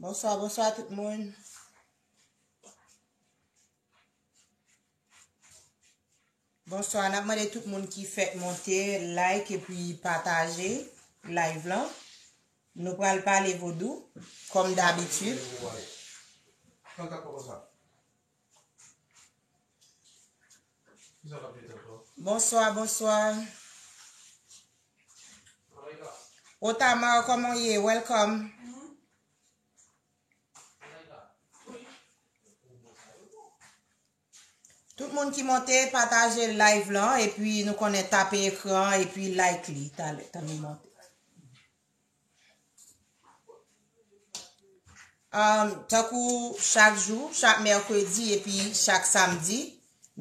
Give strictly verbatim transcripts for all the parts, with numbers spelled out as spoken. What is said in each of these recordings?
Bonswa, bonswa tout moun. Bonswa, n ap mande tout moun ki fèk monte, like epi pataje live lan. Nou pral pale vodou, kòm dabitid. Bonswa, bonswa. Otamar, kòman w ye? Welcome. Tout moun ki monte, pataje live lan, epi nou konnen tape ekran, epi like li, talè, tan li monte. Um, tankou chak jou, chak mèkredi, epi chak samdi,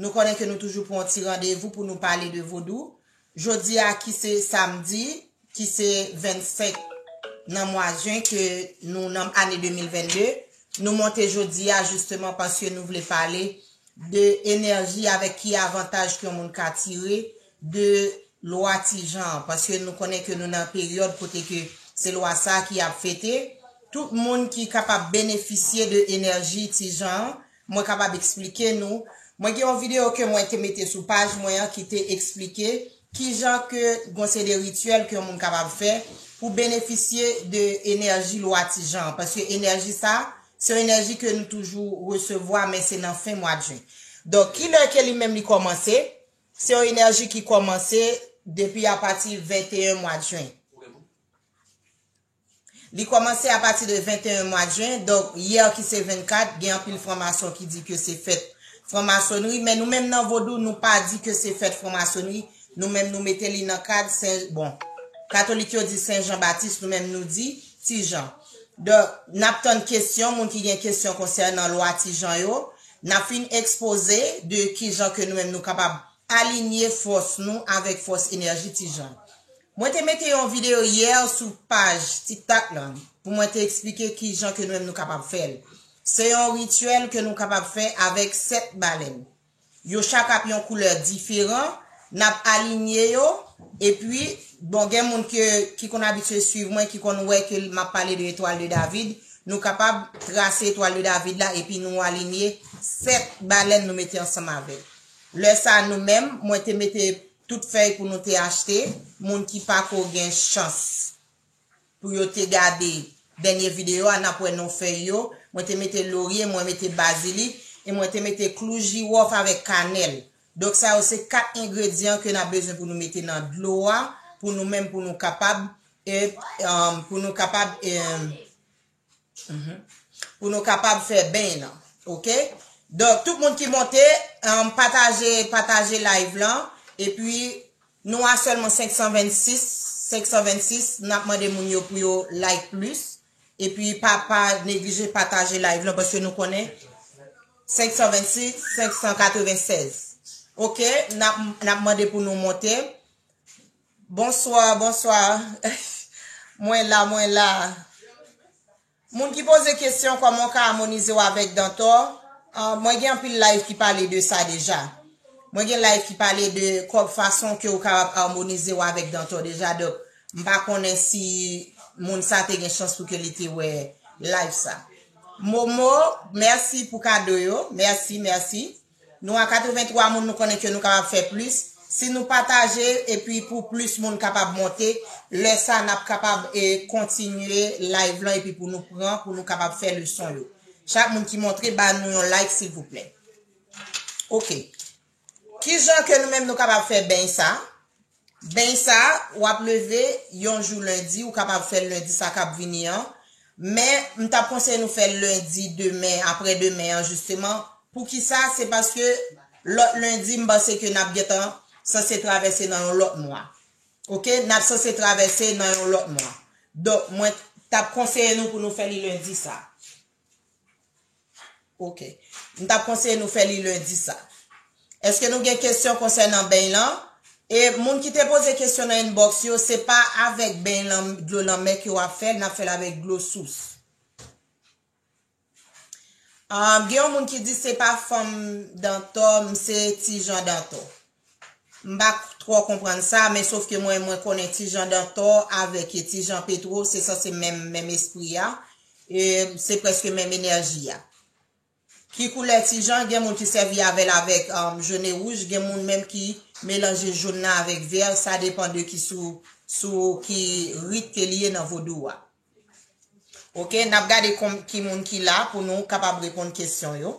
nou konnen ke nou toujou pran yon ti randevou pou nou pale de vodou. Jodi a ki se samdi, ki se vennsenk nan mwa jen ke nou nan ane de mil vennde, nou monte jodi a jisteman paske nou vle pale de enèji avèk ki avantaj ke yon moun ka tire de lwa Tijan an, paske nou konnen ke nou nan peryòd kote ke se lwa sa ki ap fete. Tout moun ki kapab benefisye de enèji Tijan an, mwen kapab eksplike nou. Mwen gen yon videyo ke mwen te mete sou paj mwen an ki te eksplike kijan ke gon seri de rityèl ke yon moun kapab fè pou benefisye de enèji lwa Tijan an, paske enèji sa, se yon enèji ke nou toujou resevwa, men se nan fen mwa jen. Donk, kilè ke li menm li kòmanse? Se yon enèji ki kòmanse depi apati venteyen mwa jen. Li kòmanse apati de venteyen mwa jen, donk, yè ki se vennkat, gen anpil franmason ki di ke se fèt franmasonri, men nou menm nan vodou, nou pa di ke se fèt franmasonri, nou menm nou mete li nan kad Sen, bon, katolik yo di Sen Jan Batis, nou menm nou di Tijan. Donk, n ap tann kesyon, moun ki gen kesyon konsènan lwa Tijan yo, n ap fin ekspoze de kijan ke nou menm nou kapab alinye fòs nou avèk fòs enèji Tijan. Mwen te mete yon videyo yè sou paj TikTok lan pou mwen te eksplike kijan ke nou menm nou kapab fè l. Se yon rityèl ke nou kapab fè avèk sèt balèn. Yo chak ap yon koulè diferan, n ap alinye yo, epi, bon, gen moun ke, ki konn abitye swiv mwen, ki konn wè ke m ap pale de etwal de David, nou kapab trase etwal de David la, epi nou alinye sèt balèn nou mete ansanm avè l. Lè sa nou menm, mwen te mete tout fèy pou nou te achte, moun ki pako gen chans pou yo te gade dènye videyo a, n ap wè non fèy yo. Mwen te mete lorye, mwen mete bazilik, e mwen te mete klou jiwòf avèk kanèl. Donk, sa yo se kat engredyan ke n ap bezwen pou nou mete nan dlo a, pou nou menm, pou nou kapab, e, um, pou nou kapab, e, mhm, pou nou kapab fè beny nan. Oke? Donk, tout moun ki monte, um, pataje, pataje live lan, epi nou a sèlman senk san vennsis, senk san vennsis, n ap mande moun yo pou yo like plis. Epi pa, pa neglije pataje live lan, paske nou konnen senk san vennsis, senk san katrevennsèz. Oke, n ap, n ap mande pou nou monte. Bonswa, bonswa. Mwen la, mwen la. Moun ki poze kesyon kòman w ka amonize w avèk Dantò, ah, mwen gen anpil live ki pale de sa deja. Mwen gen live ki pale de kòb fason ke w kapab amonize w avèk Dantò deja. Donk, m pa konnen si moun sa te gen chans pou ke li te wè live sa. Momo, mèsi pou kado yo. Mèsi, mèsi. Nou a katrevenntwa moun, nou konnen ke nou kapab fè plis. Si nou pataje epi pou plis moun kapab monte, lè sa n ap kapab, e, kontinye live lan epi pou nou pran, pou nou kapab fè leson yo. Chak moun ki monte, ba nou yon like, silvouplè. Oke. Kijan ke nou menm nou kapab fè beny sa? Beny sa, w ap leve yon jou lendi, ou kapab fè l lendi sa k ap vini an. Men, m t ap konseye nou fè l lendi demen, apre demen an, jisteman. Poukisa? Se paske lòt lendi, m panse ke n ap gentan sanse travèse nan yon lòt mwa. Oke? N ap sanse travèse nan yon lòt mwa. Donk, mwen t ap konseye nou pou nou fè li lendi sa. Oke. M t ap konseye nou fè li lendi sa. Èske nou gen kesyon konsènan beny lan? E moun ki te poze kesyon nan inbox yo, se pa avèk beny lan, dlo lanmè ke w ap fè l, n ap fè l avèk dlo sous. Ah, gen yon moun ki di se pa fanm Dantò, m se Tijan Dantò. M pa twò konprann sa, men sof ke mwen, mwen konnen Tijan Dantò avèk Tijan Petwo, se sanse menm, menm espri a. e, se prèske menm enèji a. Ki koulè ti jan? Gen moun ki sèvi avè l avèk, um, jone wouj, gen moun menm ki melanje jòn nan avèk vè, sa depann de ki sou, sou ki rit ke li ye nan vodou a. Oke, n ap gade kon, ki moun ki la pou nou kapab reponn kesyon yo.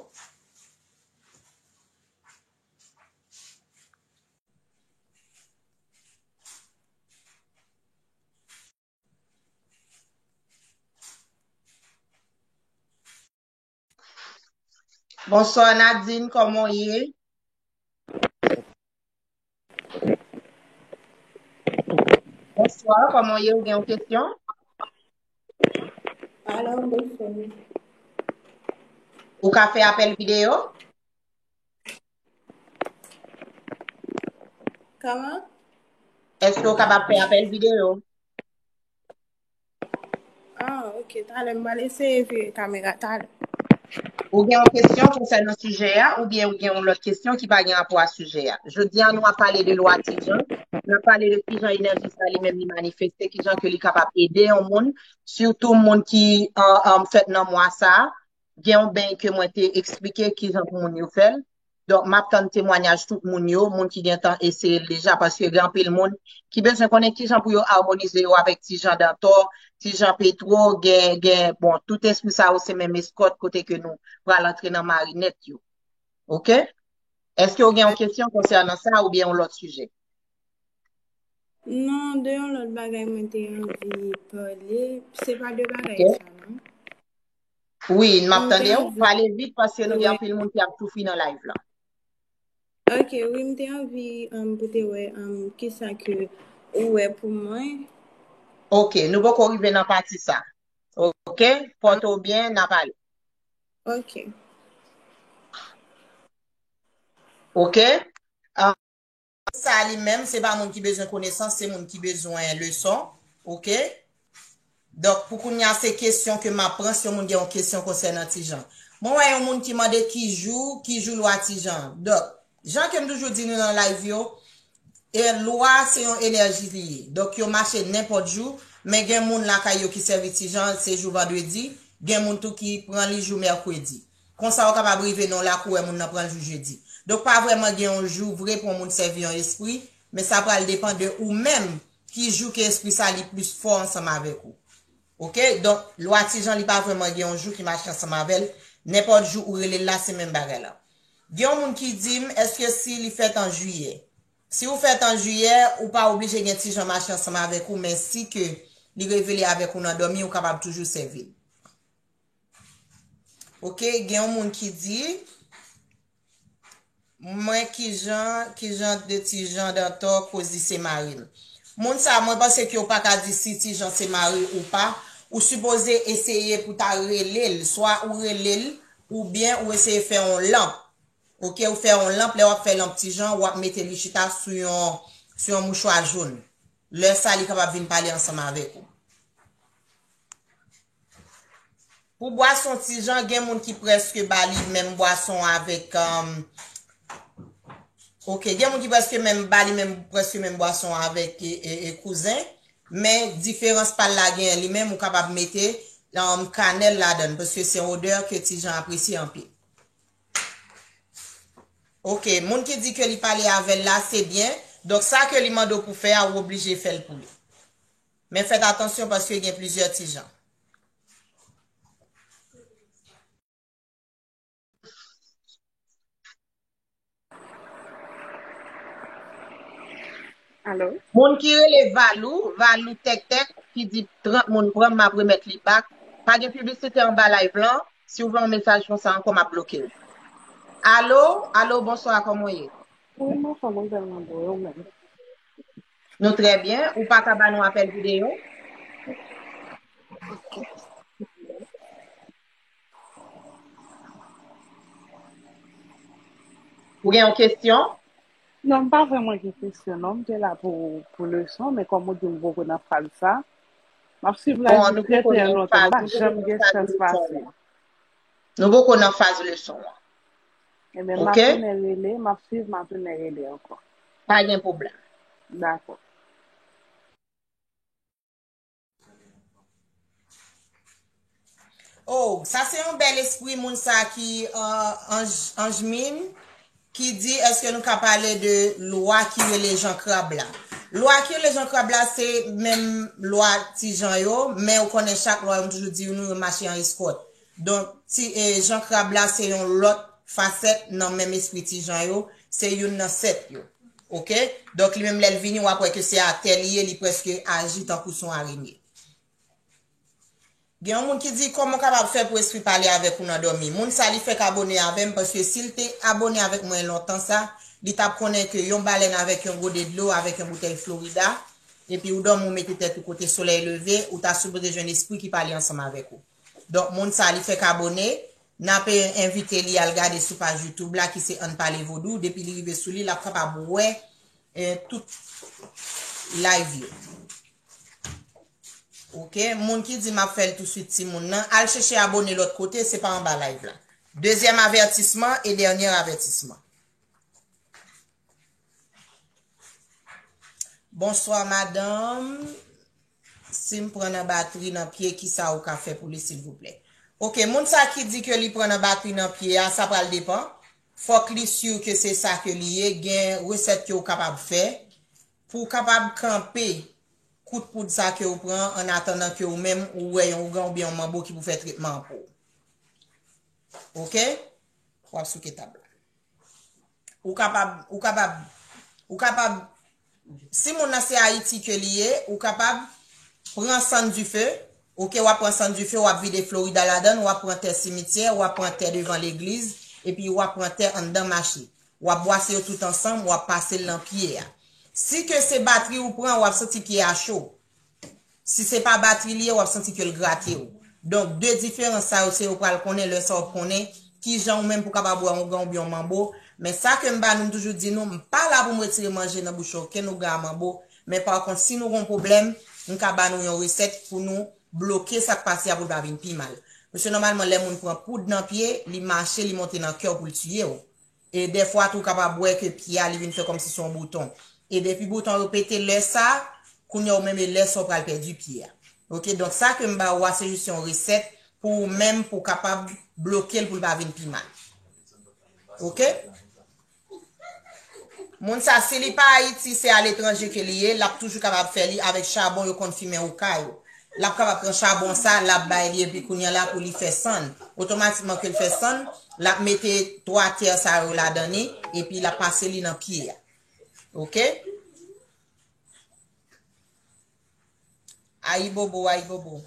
Bonswa Nadine, kòman w ye? Bonswa, kòman w ye? Ou gen yon kesyon? Alo, bonswa. Ou ka fè apèl videyo? Kòman? Èske w kapab fè apèl videyo? Ah, ok. Talè, m pral eseye vire kamera talè. Ou gen yon kesyon konsènan sijè a, oubyen ou gen yon lòt kesyon ki pa gen rapò a sijè a? Jodi a, nou ap pale de lwa Tijan. N ap pale de kijan enèji sa li menm li manifeste, kijan ke li kapab ede yon moun, sitou moun ki, an, an, fèt nan mwa sa a. Gen yon beny ke mwen te eksplike kijan pou moun yo fè l. Donk, m ap tann temwanyaj tout moun yo, moun ki gentan eseye l deja, paske gen anpil moun ki bezwen konnen kijan pou yo amonize yo avèk Tijan Dantò, Tijan Petwo, gen, gen, bon, tout espri sa yo se menm eskòt kote ke nou pral antre nan marinèt yo. Oke? Èske w gen yon kesyon konsènan sa oubyen yon lòt sijè? Non, de yon lòt bagay mwen te anvi pale. Se pa de bagay sa, non? Wi, m ap tande w. Pale vit paske nou gen anpil moun ki ap soufri nan live la. Ok, wi, m te anvi, um, pou te wè, um, kisa ke ou wè pou mwen. Ok, nou poko rive nan pati sa. Ok, pòte w byen, n a pale. Ok. Ok. Sa li menm, se pa moun ki bezwen konesans, se moun ki bezwen leson. Oke? Donk, pou kounye a, se kesyon ke m ap pran, si yon moun gen yon kesyon konsènan Tijan. Mwen wè yon moun ki mande ki jou, ki jou lwa Tijan. Donk, jan ke m toujou di nou nan live yo, e lwa se yon enèji li ye. Donk, yo mache nenpòt jou, men gen moun lakay yo ki sèvi Tijan, se jou vandredi, gen moun tou ki pran li jou mèkredi. Konsa, w kapab rive nan yon lakou wè moun nan pran l jou jedi. Donk, pa vrèman gen yon jou vre pou yon moun sèvi yon espri, men sa pral depann de ou menm ki jou ke espri sa li plis fò ansanm avèk ou. Oke? Donk, lwa Tijan li pa vrèman gen yon jou ki mache ansanm avè l. Nenpòt jou ou rele l la, se menm bagay la. Gen yon moun ki di m, èske si li fèt an jiyè? Si ou fèt an jiyè, ou pa oblije gen Tijan mache ansanm avèk ou, men si ke li revele avèk ou nan dòmi, ou kapab toujou sèvi l. Oke, gen yon moun ki di, mwen kijan, kijan de Tijan Dantò koz li se mari m. Moun sa, mwen panse ke ou pa ka di si Tijan se mari ou pa, ou sipoze eseye pou ta rele l, swa ou rele l, oubyen ou eseye fè yon lanp. Oke, ou fè yon lanp, lè w ap fè lanp Tijan, w ap mete li chita sou yon, sou yon mouchwa jòn. Lè sa, li kapab vin pale ansanm avèk ou. Pou bwason Tijan, gen moun ki prèske ba li menm bwason avèk, um, oke, gen moun ki prèske menm ba li menm, prèske menm bwason avèk e, e, e kouzen, men diferans pa l la genyen li menm, ou kapab mete, um, kanèl ladan l, paske se yon odè ke Tijan apresye anpil. Oke, moun ki di ke li pale avè l la, se byen. Donk, sa ke li mande w pou fè a, ou oblije fè l pou li. Men fèt atansyon paske gen plizyè Tijan. Alo? Moun ki rele Valou, Valou Tèk Tèk, ki di trant moun pran m, m ap remèt li bak. Pa gen piblisite anba live lan. Si w voye yon mesaj konsa ankò, m ap bloke w. Alo, alo, bonswa, kòman w ye? Wi, m anfòm, mwen tèlman bò, e ou menm? Nou trè byen. Ou pa ka ba nou apèl videyo? Ou gen yon kesyon? Non, m pa vrèman gen kesyon, non. M te la pou, pou leson, men kòm ou di m poko nan faz sa, m ap swiv live trè, trè lontan. M pa janm gen chans pase. Nou poko nan faz leson an. Ebyen, m ap tounen rele, m ap swiv, m ap tounen rele ankò. Pa gen pwoblèm. Dakò. Oh, sa se yon bèl espri, moun sa ki, euh, Anj, Anjmin, ki di, èske nou ka pale de lwa ki rele Jan Krab la? Lwa ki rele Jan Krab la, se menm lwa Ti Jan yo, men ou konnen chak lwa, yo toujou di nou yo mache an eskòt. Donk, ti, e, Jan Krab la, se yon lòt fasèt nan menm espri Ti Jan yo, se youn nan sèt yo. Oke? Donk, li menm lè l vini, w ap wè ke se atè li ye, li prèske aji tankou se yon arenye. Gen yon moun ki di, kòman w kapab fè pou espri pale avèk ou nan dòmi? Moun sa, li fèk abone avè m, paske si l te abone avèk mwen lontan sa, li t ap konnen ke yon balèn avèk yon gode dlo, avèk yon boutèy Florida, epi ou dòmi, ou mete tèt ou kote solèy leve, ou ta sipoze jwenn espri ki pale ansanm avèk ou. Donk, moun sa, li fèk abone, n ap envite li al gade sou paj YouTube la, ki se Ann Pale Vodou. Depi li rive sou li, l ap kapab wè, eh, tout live yo. Oke, moun ki di m ap fè l touswit, timoun nan, al chèche abone lòt kote, se pa anba live la. Dezyèm avètisman e dènye avètisman. Bonswa, madanm. Si m pran nan batri nan pye, kisa ou ka fè pou li, silvouplè? Oke, moun sa ki di ke li pran nan batri nan pye a, sa pral depann. Fòk li si ke se sa ke li ye, gen resèt ke ou kapab fè pou w kapab kanpe kout poud sa ke ou pran, an atandan ke ou menm ou wè yon ougan oubyen yon manbo ki pou fè tretman an pou ou. Oke? W ap souke tab la. Ou kapab, ou kapab, ou kapab, si moun nan se Ayiti ke li ye, ou kapab pran sann dife, oke, w ap pran sann dife, w ap vide Florida ladan l, w ap pran tè simityè, w ap pran tè devan legliz, epi w ap pran tè anndan mache. W ap bwase yo tout ansanm, w ap pase l nan pye a. Si ke se batri ou pran, w ap santi pye a cho. Si se pa batri li ye, w ap santi ke l grate w. Donk, de diferans sa yo, se ou pral konnen, lè sa w ap konnen kijan ou menm pou kapab wè yon ougan oubyen yon manbo. Men sa ke m ba nou, m toujou di nou, m pa la pou m retire manje nan bouch okenn ougan a manbo. Men pa kont, si nou gon pwoblèm, m ka ba nou yon resèt pou nou bloke sa k pase a pou l pa vin pi mal. Paske nòmalman, lè moun pran poud nan pye, li mache, li monte nan kè w pou l tiye w. E dèfwa tou, w kapab wè ke pye a, li vin fè kòmsi se yon bouton. E depi bouton yo pete lè sa, kounye a ou menm e lè sa ou pral pèdi pye a. Oke, donk sa ke m ba ou a, se jis yon resèt pou ou menm, pou w kapab bloke l, pou l pa vin pi mal. Oke? Moun sa, si li pa Ayiti, se aletranje ke li ye, l ap toujou kapab fè li avèk chabon yo konn fimen ou kay ou. L ap kapab pran chabon sa, l ap bay li, epi kounye a la pou li fè sann. Otomatikman ke l fè sann, l ap mete twa tè sa yo ladan li, epi l ap pase li nan pye a. Oke? Ayibobo, ayibobo.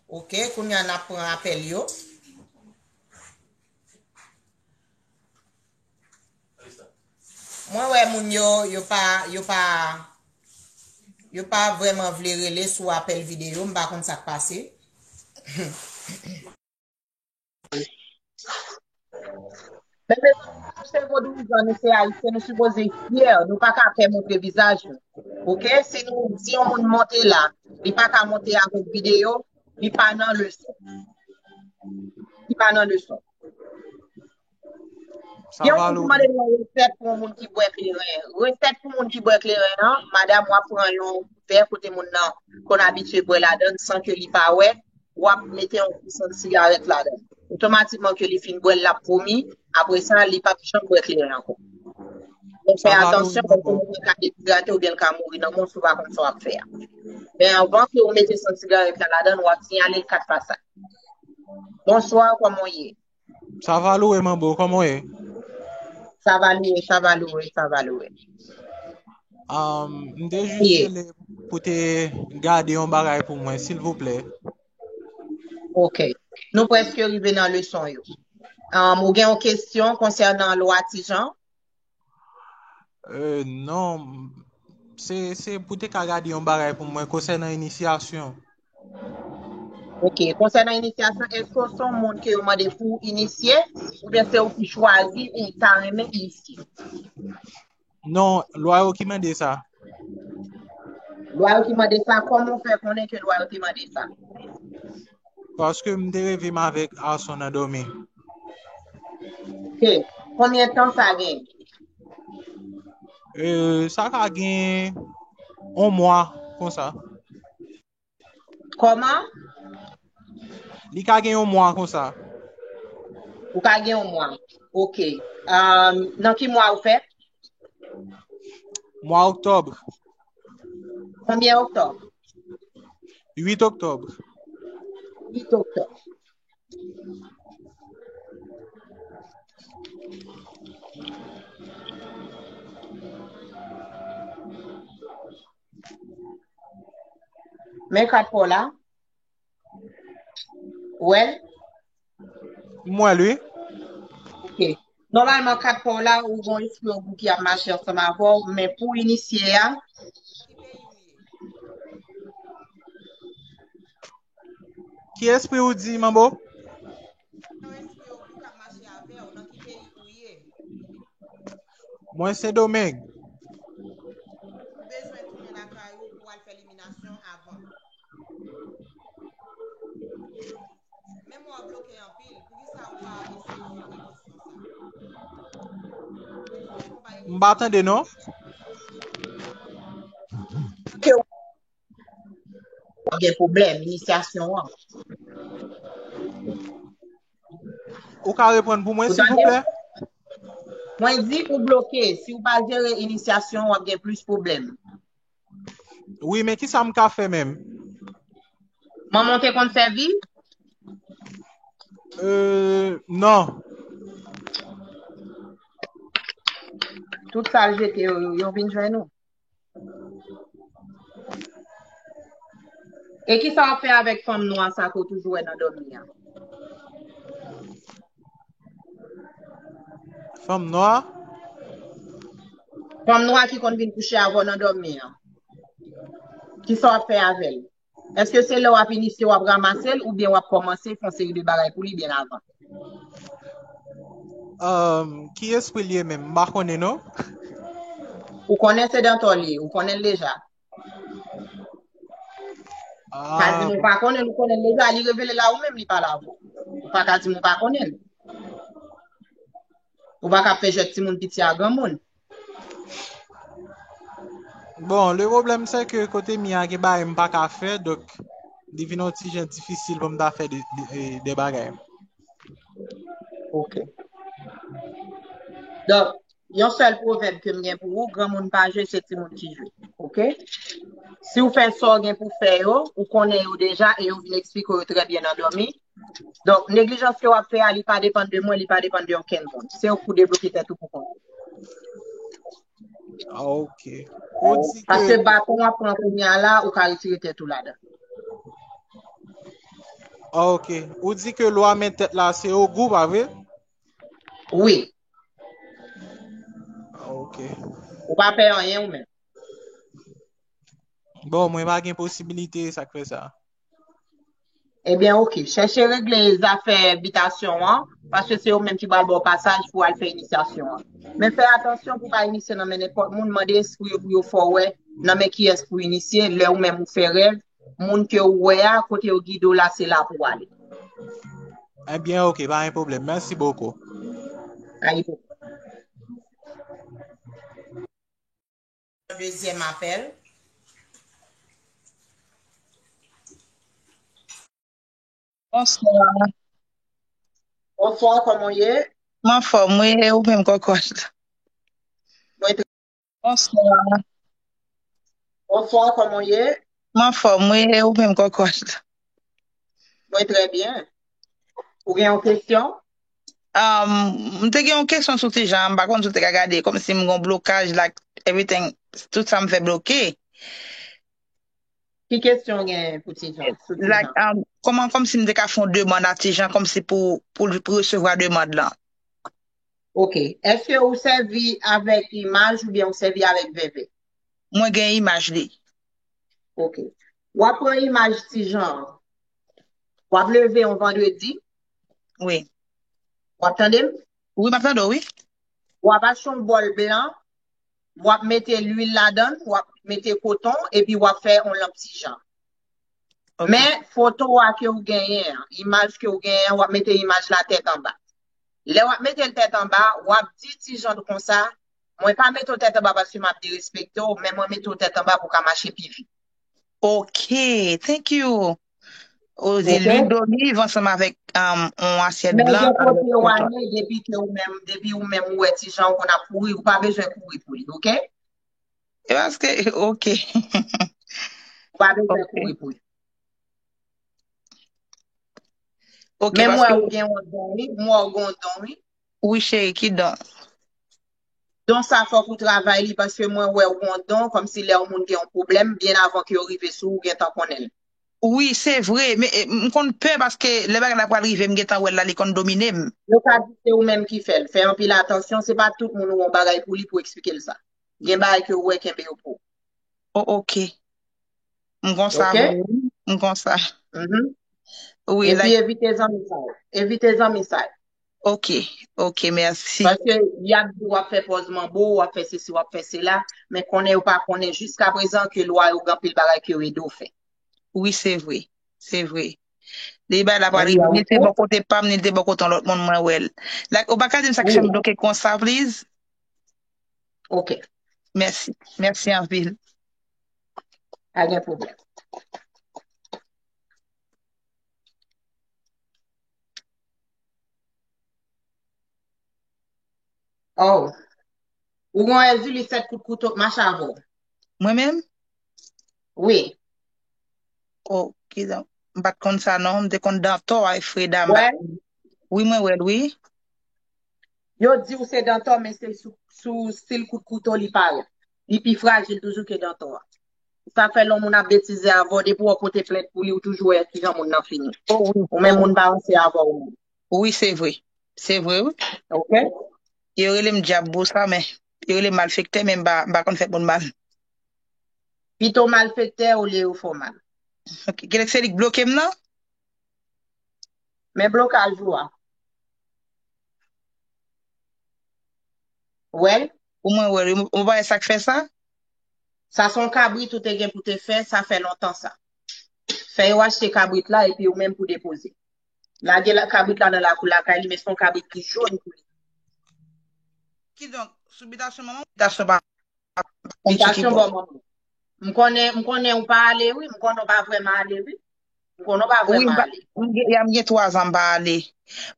Oke, kounye a n ap pran apèl yo. Mwen wè moun yo, yo pa, yo pa, yo pa vrèman vle rele sou apèl videyo, m pa konn sa k pase. Men mezanmi, nou se vodouyizan, nou se ayisyen, nou sipoze fyè, nou pa ka pè montre vizaj nou. Oke? Si nou di yon moun monte la, li pa ka monte avèk videyo, li pa nan leson. Li pa nan leson. Gen yon moun ki mande mwen resèt pou yon moun ki bwè kleren. Resèt pou moun ki bwè kleren an, madanm, w ap pran yon vè kote moun nan konn abitye bwè ladan l san ke li pa wè, w ap mete yon ti sant sigarèt ladan l. Otomatikman ke li fin bwè l, l ap vomi, apre sa, li p ap janm bwè kleren ankò. Donk, fè atansyon, paske moun nan ka dezidrate oubyen l ka mouri nan men w si w pa konn sa w ap fè a. Men anvan ke w mete sant sigarèt la ladan l, w ap siyale l kat fasad. Bonswa, kòman w ye? Sa va louwe, manbo, kòman w ye? Sa va louwe, sa va louwe, sa va louwe. Um, m te jis rele pou te gade yon bagay pou mwen, silvouplè. Ok. Nou prèske rive nan leson yo. Um, ou gen yon kesyon konsènan lwa Ti Jan? Euh, non, se, se pou te ka gade yon bagay pou mwen konsènan inisyasyon. Ok, konsènan inisyasyon, èske w se yon moun ke yo mande pou w inisye, oubyen se ou ki chwazi ou ta renmen inisye? Non, lwa yo ki mande sa. Lwa yo ki mande sa, kòman w fè konnen ke lwa yo te mande sa? Paske m te reve m avèk Arson nan dòmi. Ok. Konbyen tan sa gen? Euh, sa ka gen yon mwa konsa. Kòman? Li ka gen yon mwa konsa. Ou ka gen yon mwa. Ok. Um, nan ki mwa ou fèt? Mwa oktòb. Konbyen oktòb? Uit oktòb. Uit oktòb. Men kat pa w la. Ou wè l? M wè l, wi. Ok. Nòmalman, kat pa w la, ou gen yon espri ogou ki ap mache ansanm avè w, men pou inisye a, Ki espri ou di, Manbo? Mwen Sendomeng. Ou bezwen tounen lakay ou pou al fè liminasyon avan. Menm w ap bloke anpil, poukisa ou pa eseye jere kesyon sa? M pa tande, non. Ke w gen pwoblèm, inisyasyon an. Ou ka reprann pou mwen, silvouplè? Mwen di ou bloke. Si w pa jere inisyasyon, w ap gen plis pwoblèm. Wi, men kisa m ka fè menm? Manman w te konn sèvi? Euh, non. Tout sa l jete yo, yo, yo vin jwenn ou. E kisa w ap fè avèk fanm nwa sa ke w toujou wè nan dòmi an? Fanm nwa? Fanm nwa ki konn vin kouche avè w nan dòmi an. Kisa w ap fè avè l? Èske se lè w ap inisye w ap ranmase l oubyen w ap kòmanse fè yon seri de bagay pou li byen avan? Um, ki espri l ye menm? M pa konnen, non. Ou konnen se Dantò l ye, ou konnen l deja. Ah, Pa di m ou pa konnen l, ou konnen l deja, li revele la ou menm li pale avè w. Ou pa ka di m ou pa konnen l. Ou pa ka fè jwèt timoun piti a granmoun. Bon, le problème c'est que kote m ye a gen bagay m pa ka fè, donk li vin yon ti jan difisil pou m ta fè de, de, de bagay. Ok. Donk, yon sèl pwovèb ke m gen pou ou, granmoun pa jwe, se timoun ki jwe. Ok? Si w fè sa w gen pou fè yo, ou konnen yo deja e yo vin eksplike w yo trè byen nan dòmi. Donk, neglijans ke w ap fè a, li pa depann de mwen, li pa depann de okenn moun. Se ou k pou debloke tèt ou pou kont ou. Ah, ok. Ou di Paske ke, baton w ap pran kounye a la, ou ka retire tèt ou ladan. Ah, ok. Ou di ke lwa men tèt la se ogou, pa vre? Wi, Ah, ok. ou pa pè anyen ou menm. Bon, mwen pa gen posibilite, sa k fè sa. Ebyen, ok. Chèche regle zafè bitasyon an, paske se yo menm ki pral ba w pasaj pou al fè inisyasyon an. Men fè atansyon pou w pa inisye nan men nenpòt moun, mande espri yo pou yo fè w wè nan men kiyès pou w inisye, lè ou menm ou fè rèv, moun ke ou wè a, kote yo gide w la, se la pou w ale. Ebyen, ok, pa gen pwoblèm. Mèsi bokou. Ayibo. Dezyèm apèl. Bonswa. Bonswa, kòman w ye? M anfòm, wi, e ou menm kòkòt la? Mwen trè, Bonswa. Bonswa, kòman w ye? M anfòm, wi, e ou menm kòkòt la? Mwen trè byen. Ou gen yon kesyon? Um, m te gen yon kesyon sou ti jan, m pa konn si w te ka gade, kòmsi m gen yon blokaj, like, everything, tout sa m fè bloke. Ki kesyon w gen pou ti jan? Sou ti Like, jan? Um, kòman, kòmsi m te ka fè yon demann a ti jan, kòmsi pou, pou, pou resevwa demann lan? Ok. Èske ou sèvi avèk imaj oubyen ou sèvi avèk vèvè? Mwen gen imaj li. Ok. W ap pran imaj ti jan. W ap leve yon vandredi. Wi. W ap tande m? Wi, m ap tande w, wi. W ap achte yon bòl blan. W ap mete lwil ladan l, w ap mete koton, epi w ap fè yon lanp ti jan. Ok. Men foto a ke w genyen an, imaj ke w genyen an, w ap mete imaj la tèt anba. Lè w ap mete l tèt anba, w ap di ti jan konsa, mwen pa mete w tèt anba paske m ap derespekte w, men mwen mete w tèt anba pou w ka mache pi vit. Ok, thank you. Ozi lwil doliv ansanm avèk um, yon asyèt blan. Men gen kote w ale, depi ke ou menm, depi ou menm ou wè ti jan ou konn ap kouri, ou pa bezwen kouri pou li, oke? E paske, oke. Ou pa bezwen kouri pou li. Oke, men m wè ou gen yon don, wi. M wè ou gen yon don, wi. Wi, cheri, ki don? Don sa fòk ou travay li, paske mwen wè ou gen yon don, kòmsi lè yon moun gen yon pwoblèm, byen avan ke yo rive sou ou, ou gentan konnen l. Wi, se vre, men eh, m konn pè paske lè bagay la pral rive, m gentan wè l la, li konn domine m. Yo ka di se ou menm ki fè l. Fè anpil atansyon, se pa tout moun ou wè yon bagay pou li pou eksplike l sa. Gen bagay ke ou wè kenbe yo pou ou. Oh, oke. M konsa vre, wi. M konsa. Mhm. Wi, epi like evite zanmi sa yo. Evite zanmi sa yo. Oke, oke, mèsi. Paske y ap di w ap fè pòz manbo, w ap fè sesi, w ap fè sela, men konnen yo pa konnen jiskaprezan ke lwa yo gen anpil bagay ke yo ede w fè. Wi, se vre. Se vre. Li bay la pral rive. Ni l te bò kote pa m, ni l te bò kote yon lòt moun, mwen wè l. Like, ou pa ka di m sa k fè m bloke konsa, please? Oke. Mèsi. Mèsi anpil. Pa gen pwoblèm. Oh. Ou gon Èzili sèt kout kouto k mache avè w. Mwen menm? Wi. Oh, kidonk, m pa t konn sa non, m te konn Dantò ak Freda. M pa t konn. Wi, mwen wè l, wi. Yo di w se Dantò, men se sou, sou stil kout kouto li parèt. Li pi frajil toujou ke Dantò a. Sa fè lè yon moun ap betize avè w, depi w pote plent pou li, ou toujou wè kijan moun nan fini. Oh, wi. Ou menm moun pa ranse avè w menm. Wi, se vre. Se vre, wi. Ok. Yo rele m dyab pou sa, men yo rele m malfektè, men m pa, m pa konn fè moun mal. Pito malfektè olye yo fè w mal. Ok. Genlè se li k bloke m nan? Men blokaj ou a. Wè l? Pou mwen, wè l. Ou pa wè sa k fè sa? Sa se yon kabrit ou te gen pou te fè, sa fè lontan sa. Fè yo achte kabrit la epi ou menm pou depoze. Lage la, kabrit la nan lakou lakay li, men se yon kabrit ki jòn kou li. Kidonk, sou bitasyon manman, bitasyon pa, pa pitit li bon. M konnen, m konnen ou pa ale, wi. M konnen ou pa vrèman ale, wi. M konnen ou pa vrèman ale. Wi, m gen, m gen twa zan m pa ale.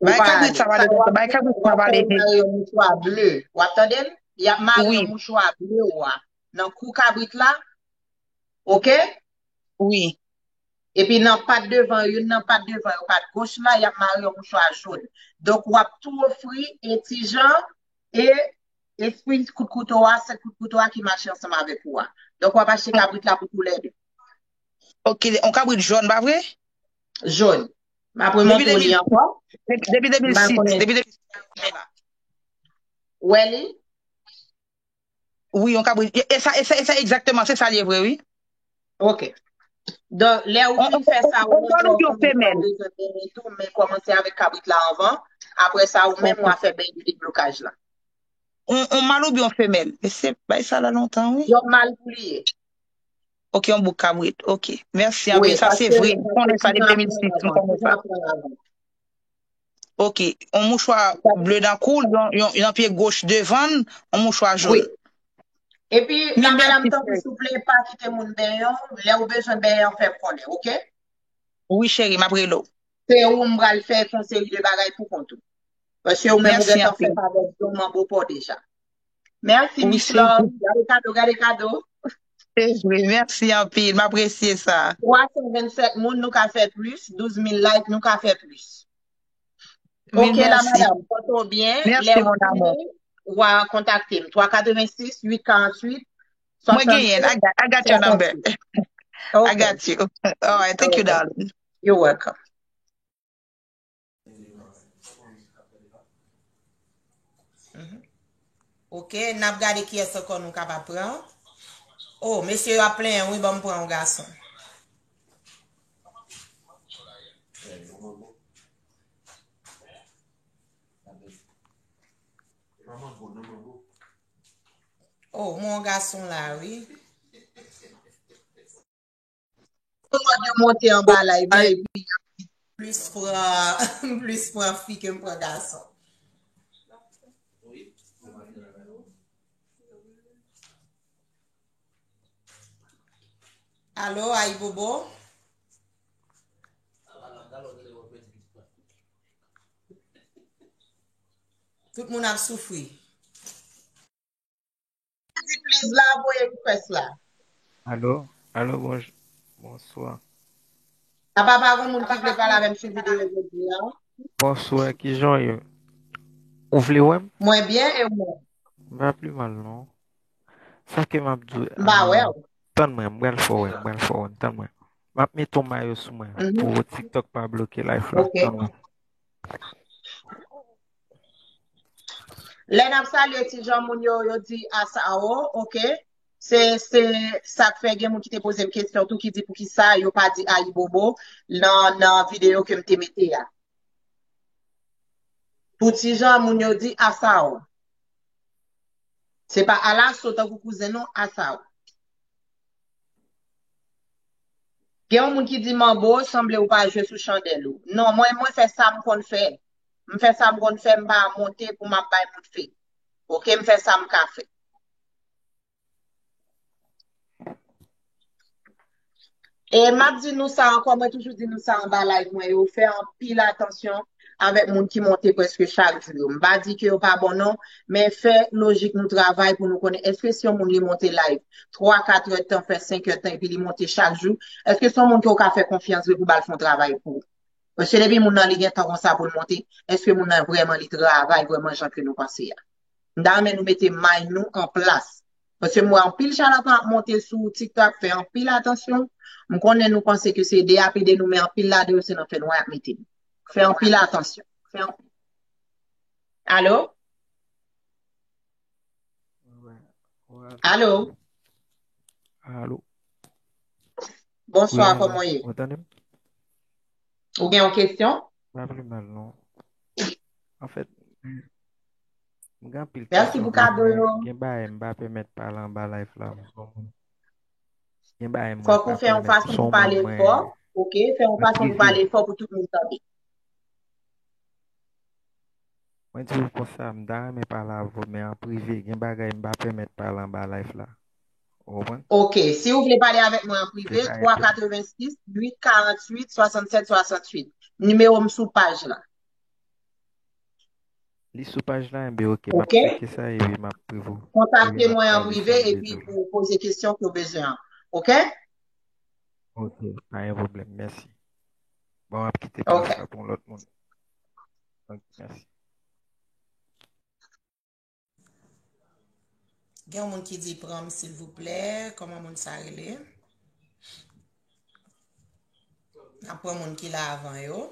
Bay kabrit sa pale de, bay kabrit sa pale de. Y ap mare yon mouchwa ble. W ap tande m? Y ap mare yon mouchwa ble ou a nan kou kabrit la. Oke? Wi. Epi nan pat devan, youn nan pat devan yo, pat goch la, y ap mare yon mouchwa jòn. Donk, w ap tou ofri e ti jan e espri kout kouto a, sèt kout kouto a ki mache ansanm avèk ou a. Donk, w ap achte kabrit la pou toulède. Ok, yon kabrit jòn, pa vre? Jòn. M ap remontre w li ankò. Depi de mil sis, depi de mil sis, depi de mil sis la. Wè li? Wi, yon kabrit. E, e sa, e sa, e sa egzakteman, se sa l ye vre, wi. Ok. Donk, lè ou fin fè sa, ou montre w fanmi w bezwen benyen tou, men kòmanse avèk kabrit la anvan. Apre sa, ou menm w a fè benyen deblokaj la. On, on mal oubyen on femèl? Mesye, bay sa la lontan, wi. Yon mal pou li ye. Ok, yon bouk kabrit. Ok. Mèsi anpil. Sa se vre. M konnen sa depi de mil sis. M konnen sa. Ok. On mouchwa ble nan kou l, yon, yon, nan pye goch devan l, on mouchwa jòn. Wi. Epi, la madanm, tanpri, souple, pa kite moun benyen w. Lè ou bezwen benyen, fè m konnen, ok? Wi, cheri, m ap rele w. Se ou m pral fè yon seri de bagay pou kont ou. Paske ou menm ou gentan fè favè di yon manbo pa w deja. Mèsi, Miss Love. Gade kado, gade kado. Se vre, mèsi anpil. M apresye sa. Twa san vennsèt moun, nou ka fè plis. Douz mil like, nou ka fè plis. Ok, la madanm, pòte w byen. Lè ou fini, w a kontakte m. Twa katrevensis, uit karantuit, swasannsèt. Mwen genyen. I got, I got your number. I got you. All right, thank you, darling. You're welcome. Ok, n ap gade kiyès ankò nou kapab pran. Oh, mesye yo ap plenyen, wi, ban m pran yon gason. Oh, m wè yon gason la, wi. Tout moun yo monte anba la, epi plis pran, plis pran fi ke m pran gason. Alo, Ayibobo? Tout moun ap soufri. Di please la, voye request la. Alo, alo, bonj, bonswa. Apa pa gen moun ki vle pale avè m sou videyo jodi a? Bonswa, kijan w ye? Ou vle wè m? Mwen byen e ou menm? M pa pi mal non. Sa ke m ap di w. M pa wè w. Tann mwen, m pral fè w wè, m pral fè w wè, tann mwen. M ap mete yon mayo sou mwen pou TikTok pa bloke live la. Ok. Tann mwen. Lè n ap salye ti jan moun yo, yo di asawo, ok? Se se sa k fè gen moun ki te poze m kesyon tou ki di poukisa yo pa di ayibobo nan nan videyo ke m te mete a. Pou ti jan moun yo di asawo. Se pa alaso tankou kouzen non, asawo. Gen yon moun ki di manbo sanble ou pa jwe sou chandèl ou. Non, mwen mwen fè sa m konn fè. M fè sa m konn fè, m pa monte pou m ap bay moun fè. Ok, m fè sa m ka fè. E m ap di nou sa ankò, mwen toujou di nou sa anba live mwen yo, fè anpil atansyon avèk moun ki monte prèske chak jou yo. M pa di ke yo pa bon non, men fè lojik nou travay pou nou konnen èske si yon moun li monte live twa, kat èdtan, fè senk èdtan epi li monte chak jou, èske se yon moun ke w ka fè konfyans vre pou ba l fè yon travay pou ou? Paske depi moun nan li gen tan konsa pou l monte, èske moun nan vrèman li travay vrèman jan ke nou panse a? M ta renmen nou mete mind nou an plas. Paske m wè anpil chalatan ap monte sou TikTok, fè anpil atansyon. M konnen nou panse ke se ede ap ede nou, men anpil ladan yo se nan fènwa y ap mete nou. Fè anpil atansyon. Fè anpil. Alo? Alo? Alo? Bonswa, kòman w ye? Ou tande m? Ou gen yon kesyon? Pa pi mal non. Anfèt, m gen anpil Mèsi pou kado yo. Gen bagay m pa pèmèt pale anba live la. Gen bagay mwen Fòk ou fè yon fason pou pale fò. Ok, fè yon fason pou pale fò pou tout moun tande. Mwen di w konsa, m ta renmen pale avè w, men an prive, gen bagay m pa pèmèt pale anba live la. Ou konprann? Ok, si w vle pale avèk mwen an prive, twa katrevensis, uit karantuit, swasannsèt swasantuit. Nimewo m sou paj la. Li sou paj la, enben ok, m ap tcheke sa epi m ap prive w. Kontakte mwen an prive epi pou poze kesyon ke w bezwen an. Ok? Ok, pa gen pwoblèm, mèsi. Bon, m ap kite plas la pou yon lòt moun. Ok, mèsi. Gen yon moun ki di pran m silvouplè, kòman moun sa rele? N ap pran moun ki la avan yo.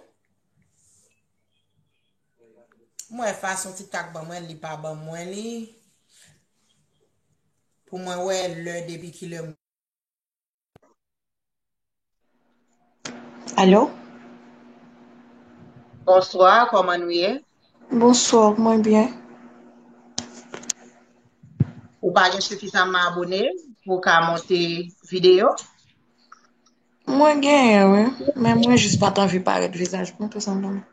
M wè fason TikTok ban mwen li pa ban mwen li. Pou mwen wè lè depi kilè. Alo? Bonswa, kòman nou ye? Bonswa, mwen byen. Ou pa gen sifizaman abone pou w ka monte videyo? Mwen genyen, wi. Men mwen jis pa t anvi parèt vizaj mwen, tou senpleman.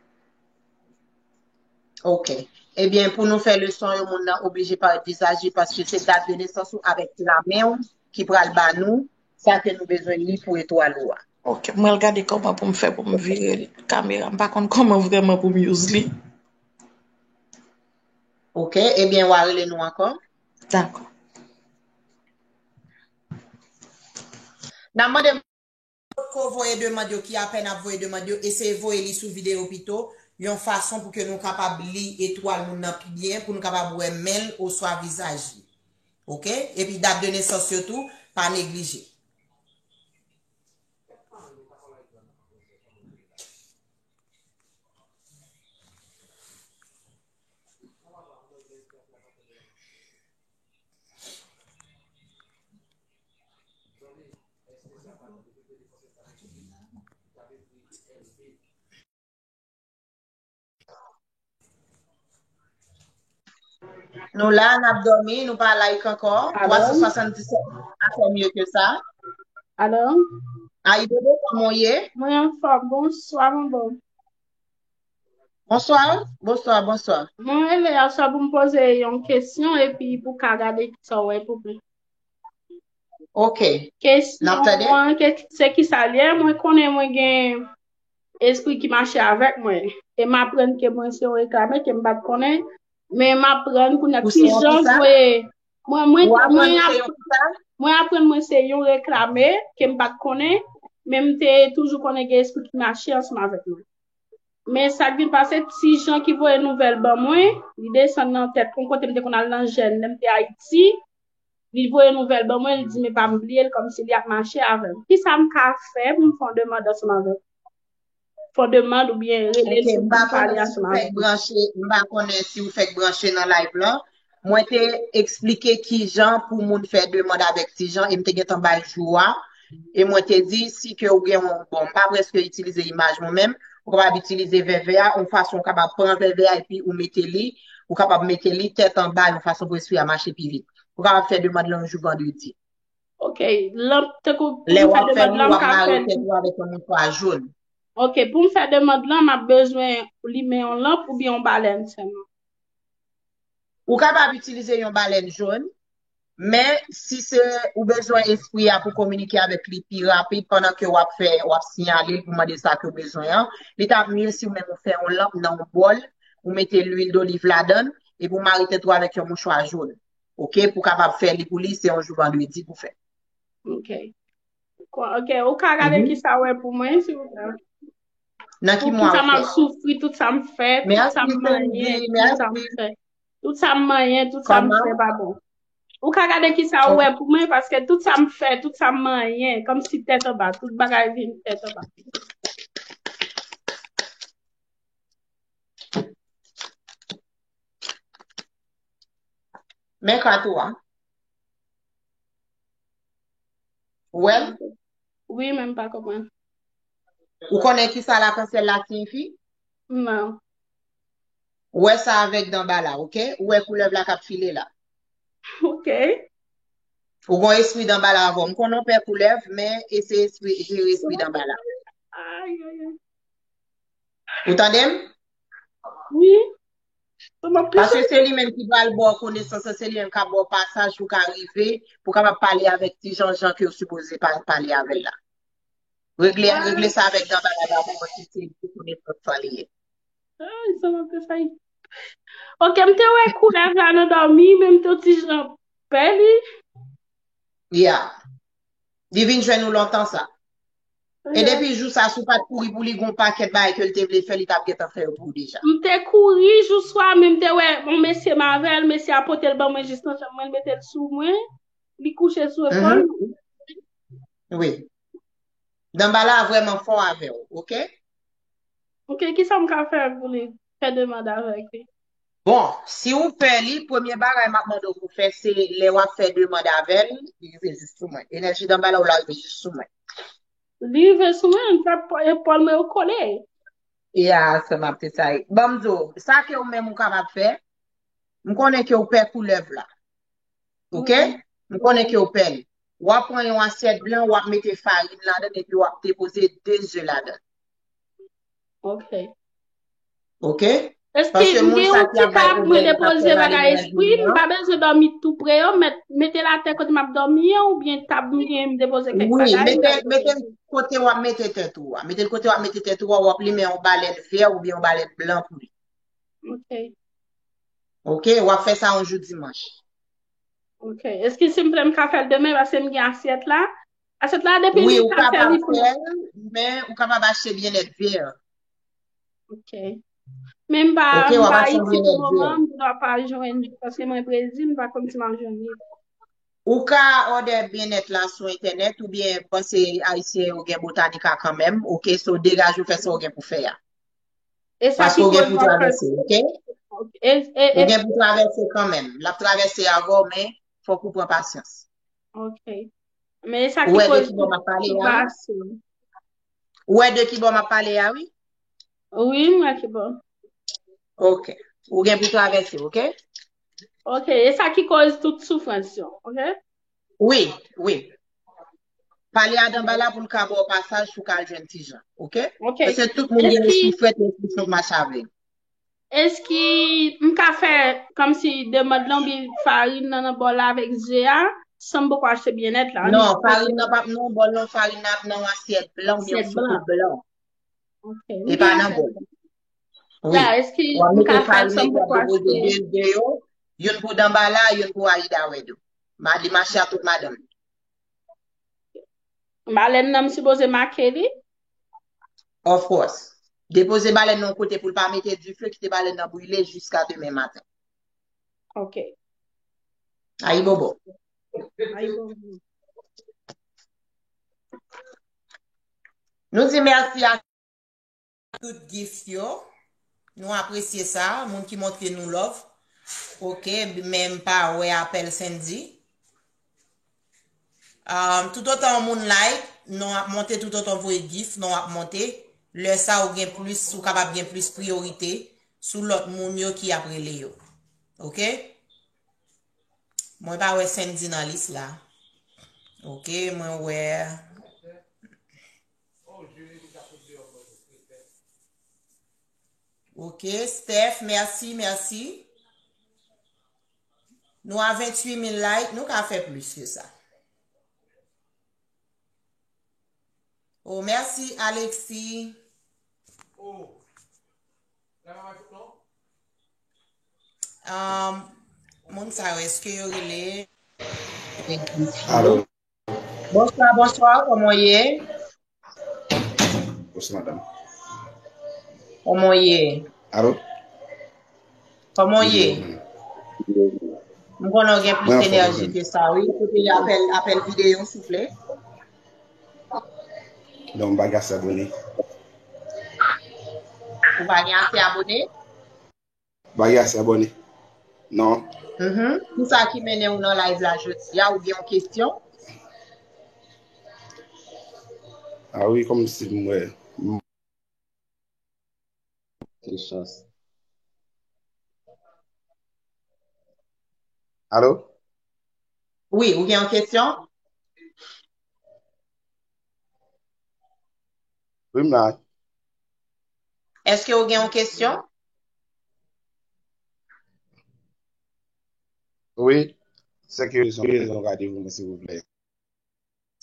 Ok. Ebyen, pou nou fè leson yo, moun nan oblije parèt vizaj li paske se dat de nesans ou avèk la men w ki pral ba nou sa ke nou bezwen li pou etwal ou a. Ok, mwen al gade kòman pou m fè pou m vire kamera. M pa konn kòman vrèman pou m use li. Ok, ebyen w a rele nou ankò. Dakò. N ap mande moun potko voye demann yo ki apèn ap voye demann yo, eseye voye li sou videyo pito, yon fason pou ke nou kapab li etwal moun nan pi byen, pou nou kapab wè men l oswa vizaj li. Ok? Epi dat de nesans yo tou, pa neglije. Nou la, n ap dòmi, nou pa like ankò. Twa san swasanndisèt, a fè mye ke sa. Alo? Ayibobo, kòman w ye? Mwen anfòm. Bonswa, manbo. Bonswa, bonswa, bonswa. Mwen rele a swa pou m poze yon kesyon epi pou ka gade kisa w wè pou mwen. Ok. Kesyon an, se kisa l ye? Mwen konnen mwen gen espri ki mache avèk mwen. E m aprann ke mwen se yon reklame ke m pa t konnen. Men m aprann kounye a. Ti Jan voye. Mwen, mwen, mwen, ap, mwen aprann mwen se yon reklame ke m pa t konnen, men m te toujou konnen gen espri ki mache ansanm avèk mwen. Men sa k vin pase, Ti Jan ki voye nouvèl ban mwen, li desann nan tèt mwen kote m te konn al nan jèn, lè m te Ayiti, li voye nouvèl ban mwen, li di, men pa m bliye l, kòmsi li ap mache avè m. Kisa m ka fè pou m fè yon demann ansanm avè l? Fè yon demann oubyen rele l pou m pale ansanm avè l? M pa konnen si w fèk branche nan live lan. Mwen te eksplike kijan pou moun fè demann avèk Ti Jan e m te gentan bay jou a. E mwen te di, si ke ou gen yon, bon, m pa prèske itilize imaj mwen menm, ou kapab itilize vèvè a, yon fason ou kapab pran vèvè a epi ou mete li, ou kapab mete li tèt anba yon fason pou espri a mache pi vit. Ou kapab fè demann lan yon jou vandredi. Ok, lanp, tankou pou m fè demann lan, m ka fè l. Lè w ap fè l, w ap mare tèt ou avèk yon mouchwa jòn. Ok, pou m fè demann lan, m ap bezwen limen yon lanp oubyen yon balèn sèlman? Ou kapab itilize yon balèn jòn, men si se ou bezwen espri a pou kominike avèk li pi rapid pandan ke w ap fè, w ap siyale l pou mande sa ke w bezwen an, li t ap mye si w menm ou fè yon lanp nan yon bòl, ou mete lwil doliv ladan l, epi w mare tèt ou avèk yon mouchwa jòn. Ok, pou kapab fè li pou li, se yon jou vandredi pou fè. Ok. Ok, ou ka gade kisa w wè pou mwen, silvouplè? Nan ki mwa ou fè? Tout sa m ap soufri, tout sa m fè, tout sa m manyen, tout sa m fè. Tout sa m manyen, tout sa m fè pa bon. Ou ka gade kisa ou wè pou mwen, paske tout sa m fè, tout sa m manyen, kòmsi tèt anba, tout bagay vin tèt anba. Men kat ou a. Ou wè l? Wi, men m pa konprann. Ou konnen kisa lakansyèl la siyifi? Non. Ou wè sa avèk danbala, ok? Ou wè koulèv la k ap file la. Ok. Ou gon espri danbala avè w. M konnen w pè koulèv, men eseye espri, jere espri danbala. Ay, ay, ay. Ou tande m? Wi. Paske se li menm ki pral ba w konesans lan, se li menm k ap ba w pasaj pou w ka rive, pou w kapab pale avèk Ti Jan jan ke w sipoze pa- pale avè l la. Regle, regle sa avèk danbala dabò, paske se li ki konesans sa li ye. Ay, sa m ap fè sa. Ok, m te wè koulèv la nan dòmi, men m te yon ti jan pè li. Ya. Li vin jwenn ou lontan sa. E depi jou sa, si w pa t kouri pou li, gon pakèt bagay ke l te vle fè, li t ap gentan fè yo pou ou deja. M te kouri jou swa, men m te wè yon mesye m avè l, mesye a pote l ban mwen jis nan chanm mwen, l mete l sou mwen, li kouche sou epòl mwen. Wi. Danbala a vrèman fò avè w, ok? Ok, kisa m ka fè pou li fè demann avèk li? Bon, si ou pè li, premye bagay m ap mande w pou fè, se lè w ap fè demann avè l, li rive jis sou mwen. Enèji danbala w la rive jis sou mwen. Li rive sou mwen, m fè epòl mwen yo kole. Ya, sa m ap te sa. Ban m di w, sa ke ou menm ou kapab fè, m konnen ke ou pè koulèv la. Ok? M konnen ke ou pè li. W ap pran yon asyèt blan, w ap mete farin ladan l epi w ap depoze de ze ladan l. Ok. Ok? Eski m gen yon ti tab mwen depoze bagay espri, m pa bezwen dòmi tou pre yo, met, mete l atè kote m ap dòmi an, oubyen tab m gen m depoze kèk bagay. Wi, mete, mete l kote w ap mete tèt ou a. Mete l kote w ap mete tèt ou a, w ap limen yon balèn vè oubyen yon balèn blan pou li. Ok. Ok, w ap fè sa yon jou dimanch. Ok. Eski silvouplè m ka fè l demen paske m gen asyèt la? Asyèt la depi li ka fè li pou. Wi, ou kapab fè l, men ou kapab achte byennèt vè. Ok. Men m pa, m pa Ayiti pou moman, m dwa pa jwenn li paske mwen Brezil, m pa konn si m ap jwenn li. Ou ka òdè byennèt la sou entènèt oubyen panse Ayisyen yo gen Botanica kanmenm, ok, so degaje w fè sa w gen pou fè a. Paske ou gen pou travèse, ok? Ou gen pou travèse kanmenm. L ap travèse avè w, men fòk ou pran pasyans. Ok. Men e sa ki koz tout soufrans yo. Ou wè de ki bò m ap pale a, wi? Wi, m wè ki bò. Ok. Ou gen pou travèse, ok? Ok, e sa ki koz tout soufrans yo, ok? Wi, wi. Pale a danbala pou l ka ba w pasaj pou w ka al jwenn Ti Jan, ok? Ok. Paske tout moun gen lespri frèt, lespri cho k mache avè l. Eski m ka fè kòmsi demann lan oubyen farin nan nan bòl la avèk ze a, san m poko achte byennèt la? Non, farin nan p ap nan bòl non, farin nan ap nan yon asyèt blan oubyen yon soko blan. E pa nan bòl. Wi. La, èske W ap m ka mete fè l san Charlie, m w ap poko depoze achte? Bilde yo. Youn pou Danbala, youn pou Aida Wedo. Ma li mache a tout madanm. Balèn nan, m sipoze make li? Of course. Depoze balèn nan yon kote pou l pa mete dife, kite balèn nan brile jiska demen maten. Ok. Ayibobo. Ayibobo. Nou di mèsi a tout gift yo. Nou apresye sa. Moun ki montre nou love. Ok, men m pa wè apèl Sandy. Um, toutotan yon moun like, non ap monte, toutotan w voye gift, non ap monte. Lè sa ou gen plis, ou kapab gen plis priyorite sou lòt moun yo ki ap rele yo. Ok? Mwen pa wè Sandy nan lis la. Ok, mwen wè. Ok, Steph, mèsi, mèsi. Nou a venntuit mil like, nou ka fè plis ke sa. Oh, mèsi, Alexis. Um, moun sa yo, èske yo rele? Alo, Bonswa, bonswa, kòman w ye? Bonswa, madanm. Kòman w ye? Alo? Kòman w ye? M konnen w gen Mwen plis anfòm, enèji mwen. Ke sa, wi. Kote apèl, apèl videyo, souple? Non, m pa gen ase abòne. Ou pa gen ase abòne? M pa gen ase abòne. Non. Mhm. Kisa ki mennen w nan live la jodi a? Ou gen yon kesyon? Ah wi, kòmsi m wè. Alo? Wi, ou gen yon kesyon? Wi, m la. Èske ou gen yon kesyon? Wi. Se ki rezon, rezon gade pou mwen, silvouplè.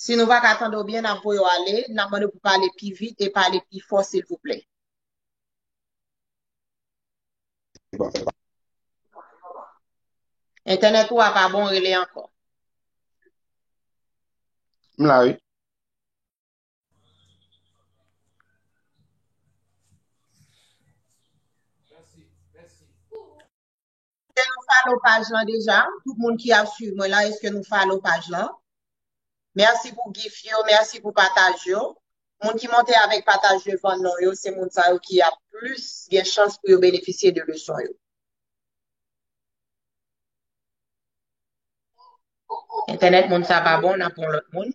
Si nou pa ka tande w byen, n ap voye w ale. N ap mande w pou pale pi vit e pale pi fò, silvouplè. Entènèt ou a pa bon, rele ankò. M la, wi. Èske nou follow paj lan deja? Tout moun ki ap swiv mwen la, èske nou follow paj lan? Mèsi pou gift yo, mèsi pou pataj yo. Moun ki monte avèk pataj devan non yo, se moun sa yo ki ap plis gen chans pou yo benefisye de leson yo. Entènèt moun sa pa bon, n ap pran lòt moun.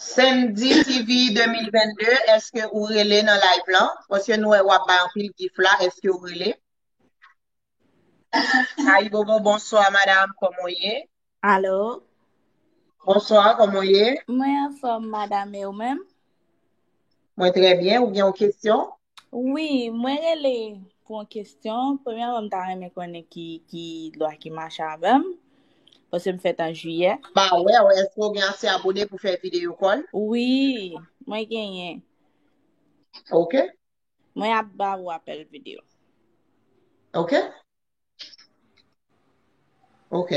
Sandy T V de mil vennde, èske ou rele nan live lan? Paske nou wè w ap bay anpil gift la, èske ou rele? Ayibobo, bonswa madam, kòman w ye? Alo? Bonswa, kòman w ye? Mwen anfòm, madam, e ou menm? Mwen trè byen, ou gen yon kesyon? Wi, mwen rele pou yon kesyon. Premyèman, m ta renmen konnen ki, ki lwa ki mache avè m. Paske m fèt an jiyè. Ba wè, èske ou gen ase abòne pou fè videyo call? Wi, mwen genyen. Ok. Mwen ap ba ou apèl videyo. Ok. Ok.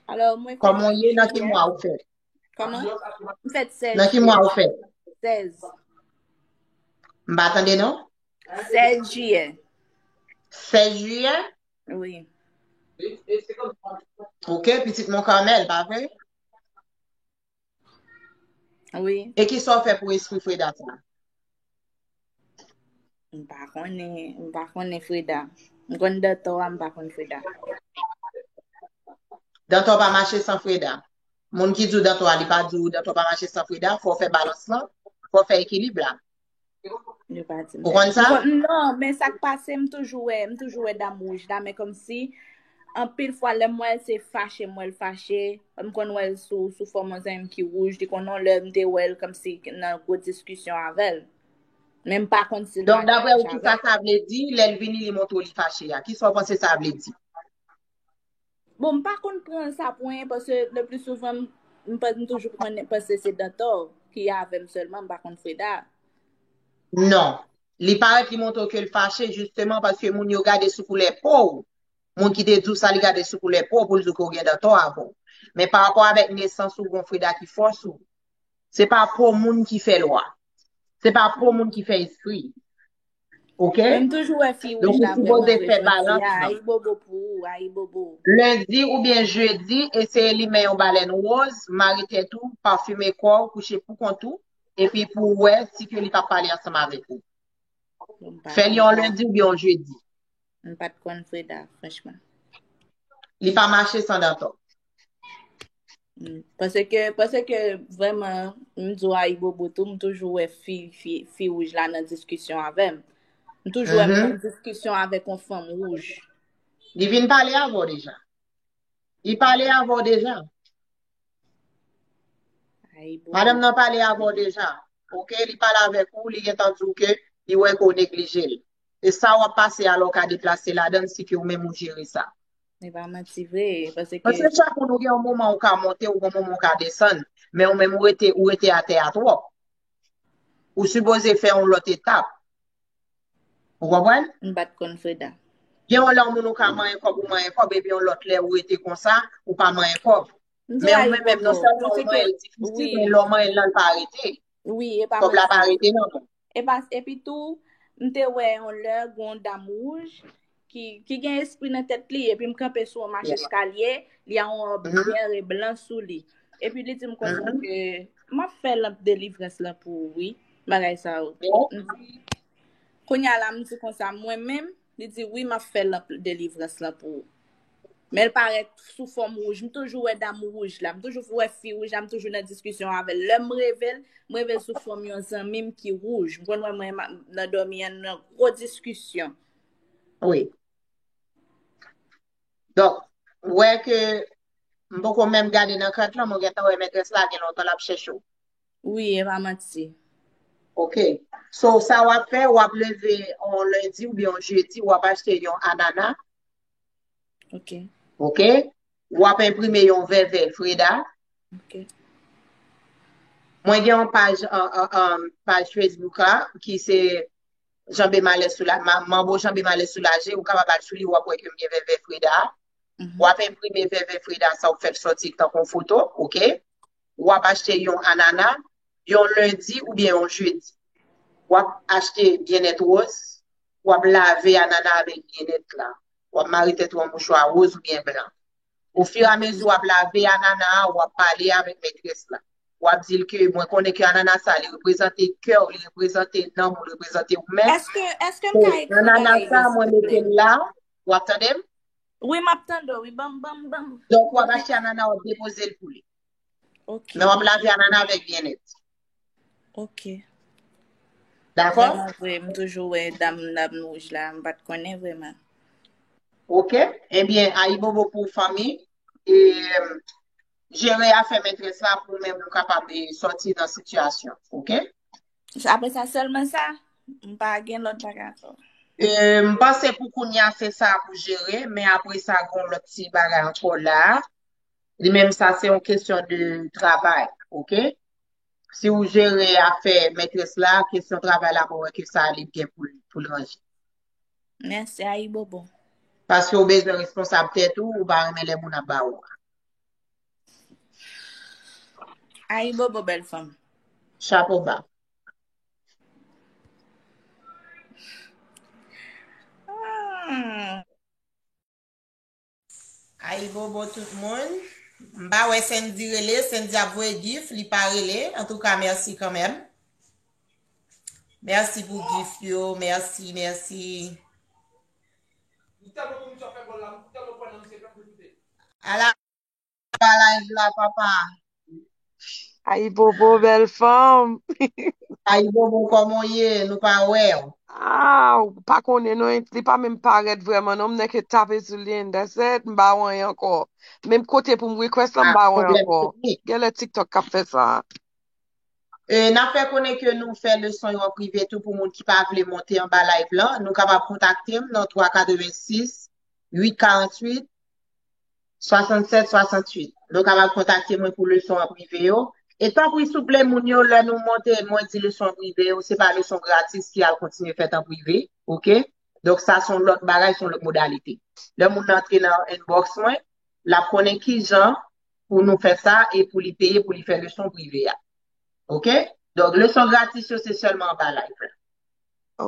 Alò, mwen fèt Kòman w ye, nan ki jiyè. Mwa ou fèt? Kòman? M fèt sèz Nan ki mwa ou jiyè. Fèt? Sèz. M pa tande non? Sèz jiyè. Sèz jiyè? Wi. Ok, pitit Mont Carmel, pa vre? Wi. E kisa w fè pou espri Freda sa? M pa konnen, m pa konnen Freda. M konn dantò a, m pa konn Freda. Dantò pa mache san Freda. Moun ki di w dantò a, li pa di w dantò pa mache san Freda, fò w fè balans lan, fò w fè ekilib la. Yo pa di m Ou konn sa? Non, men sa k pase, m toujou wè, m toujou wè dam wouj la, men kòmsi anpil fwa lè m wè l se fache m wè l fache, m konn wè l sou, sou fòm yon zanmi m ki wouj, li konn yon lè m te wè l kòmsi nan gwo diskisyon avè l. Men m pa konn si l Donk, pa daprè ou, fache kisa avè m. Sa vle di, lè l vini, li montre w li fache a? Kisa w panse sa vle di? Bon, m pa konn pran sa pou anyen, paske le pli souvan, m, m pa- m toujou konnen, panse se Dantò ki avè m sèlman, m pa konn Freda. Non. Li parèt, li montre ke l fache, jisteman, paske moun yo gade sou koulè po w. Moun ki te di w sa, li gade sou koulè po w pou l di w ke w gen Dantò avè w. Men pa rapò avèk nesans ou, gon Freda ki fòs ou. Se pa po moun ki fè lwa. Se pa po moun ki fè espri. Oke? Men m toujou wè fi Donk, wouj ou la sipoze vrèman fè vre, balans Francia. lan. Ayibobo pou ou, ayibobo. Lendi oubyen jedi, eseye limen yon balèn wòz, mare tèt ou, pafime kò w, kouche pou kont ou, epi pou w wè si ke li p ap pale ansanm avèk ou. Bon, m pa Fè l konn yon Freda. lendi oubyen yon jedi. M pa t konn Freda, franchman. Li pa mache san Dantò. Mm. Paske, paske vrèman, m di w ayibobo tou, m toujou wè fi, fi, fi wouj la nan diskisyon avè m. M toujou wè m Mhm. nan diskisyon avèk yon fanm wouj. Li vin pale avè w deja. Li pale avè w deja. Ayibobo. Madanm nan pale avè w deja. Oke, li pale avèk ou, li gentan di w ke li wè ke w neglije l. E sa w ap pase a lè w ka deplase ladan l si ke ou menm ou jere sa. E pa manti vre, paske Paske chak moun ou gen yon moman ou ka monte, ou gen yon moman ou ka desann. Men ou menm ou rete, ou rete atè a twòp. Ou sipoze fè yon lòt etap. Ou konprann? M pa t konn Freda. Gen yon lè yon moun ou ka manyen kòb, ou manyen kòb, epi yon lòt lè ou rete konsa, ou pa manyen kòb. M di Men w ou menm menm, non ayibobo, sèlman ou paske, manyen l difisil, wi, men lè w manyen l nan, l pa rete. wi, e pa Kòb la pa manti. Rete nan men w. E pa, epi tou, m te wè yon lè, gon dam wouj, ki, ki gen espri nan tèt li, epi m kanpe sou yon mach Yeah. eskalye, li a yon wòb Mhm. byen re blan sou li. Epi li di m konsa Mhm. ke m ap fè lanp delivrans lan pou ou, wi, bagay sa yo. Yeah. M di, kounye a la, m di konsa, mwen menm, li di, wi, m ap fè lanp delivrans lan pou ou. Men l parèt sou fòm wouj. M toujou wè dam wouj la. M toujou wè fi wouj la. M toujou nan diskisyon avè l. Lè m reve l, m reve l sou fòm yon zanmi m ki wouj. M konn wè mwen ma- nan dòmi an nan gwo diskisyon. Wi. Donk, ou wè ke m poko menm gade nan kat lan, mwen gentan wè mètrès la gen lontan l ap chèche w. Wi, e pa manti. Oke. So, sa w ap fè, w ap leve yon lendi oubyen yon jedi, w ap achte yon anana. Oke. Oke? W ap enprime yon vèvè Freda. Oke. Mwen gen yon paj, an, an, an, paj Facebook la, ki se Janbe Malè Soulaje, Manbo Janbe Malè Soulaje, ou kapab al sou li, w ap wè ke m gen vèvè Freda. W ap enprime vèvè Freda sa, w fè l sòti tankou yon foto, oke? W ap achte yon anana, yon lendi oubyen yon jedi. W ap achte byennèt wòz, w ap lave anana avèk byennèt la. W ap mare tèt ou an mouchwa wòz oubyen blan. Ofiramezi w ap lave anana a, w ap pale avèk mètrès la. W ap di l ke mwen konnen ke anana sa, li reprezante kè w, li reprezante nanm ou, li reprezante ou menm. Èske, èske m ka ekri Anana bagay sa, yo, mwen mete l la, w ap tande m? Wi, m ap tande w, wi, ban m, ban m, ban m. Donk, w ap achte anana, w ap depoze l pou li. Ok. Men w ap lave anana avèk byennèt. Ok. Dakò? Vrèman vre, m toujou wè dam, dam wouj la, m pa t konnen vrèman. Ok? Ebyen, ayibobo pou fanmi. E, jere afè mètrès la pou menm nou kapab, e, sòti nan sitiyasyon. Ok? Apre sa, sèlman sa, m pa gen lòt bagay ankò. E, m panse pou kounye a se sa pou jere, men apre sa, gon lòt ti bagay ankò la. Li menm sa, se yon kesyon de travay, ok? Si w jere afè mètrès la, kesyon travay la, mwen wè ke sa li gen pou, pou l ranje. Mèsi, ayibobo. Paske w bezwen responsab tèt ou, ou pa renmen lè moun ap ba ou. Ayibobo, bèl fanm. Chapo ba. Ah. Ayibobo tout moun. M pa wè Sandy rele, Sandy ap voye gif, li pa rele. Antouka, mèsi kanmenm. Mèsi pou gif yo, mèsi, mèsi. Ala pa live la, papa. Ayibobo, bèl fanm. Ayibobo, kòman w ye? Nou pa wè w. Ah, ou pa konnen non, li pa menm parèt vrèman non, m nèk tape sou li and that's it, m ba w anyen ankò. Menm kote pou m request lan, m ba w anyen ankò. Genlè TikTok k ap fè sa. E, n ap fè konnen ke nou fè leson yo an prive tou pou moun ki pa vle monte anba live lan. Nou kapab kontakte m nan twa katrevensis, uit karanntuit, swasannsèt, swasanntuit. Nou kapab kontakte mwen pou leson an prive yo. E tanpri, souple, moun yo, lè nou monte, mwen di leson an prive yo, se pa leson gratis ki al kontinye fèt an prive, oke? Donk, sa se yon lòt bagay, se yon lòt modalite. Lè moun nan antre nan inbox mwen, l ap konnen ki jan pou nou fè sa e pou li peye pou li fè leson prive a. Oke? Donk, leson gratis yo, se sèlman anba live la.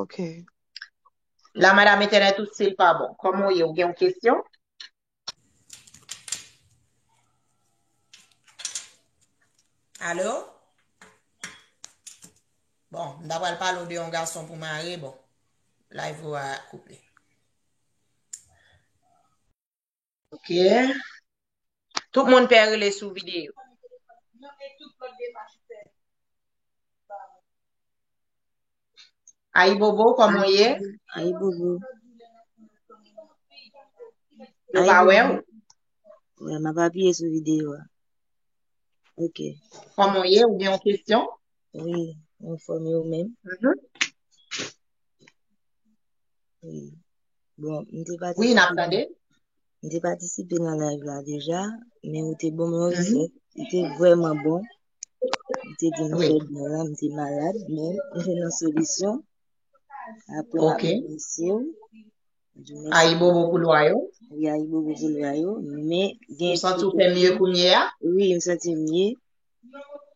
Ok. La, madanm entènèt ou, se l pa bon. Kòman w ye? Ou gen yon kesyon? Alo? Bon, m ta pral pale w de yon gason pou mare, bon. Live ou a koupe. Ok. Tout moun pè rele sou videyo. Ayibobo, kòman w ye? Ayibobo. Yo pa wè w? Wè, m ap apiye sou videyo a. Ok. Kòman w ye? Ou gen yon kesyon? Wi, anfòm ou menm? Mhm. Wi. Bon, m te Wi, n ap patisipe tande. M te patisipe nan live la deja, men ou te ban mwen yon Mhm. resèt. Li te vrèman bon. Ou te di m Wi. fè byen la, m te malad, men m jwenn yon solisyon. Apre, m ap Ok. remèsye w. M di w mèsi. Ayibobo pou lwa yo. Wi, ayibobo pou lwa yo. Men gen Ou santi w fè mye kounye a? Wi, m santi m mye.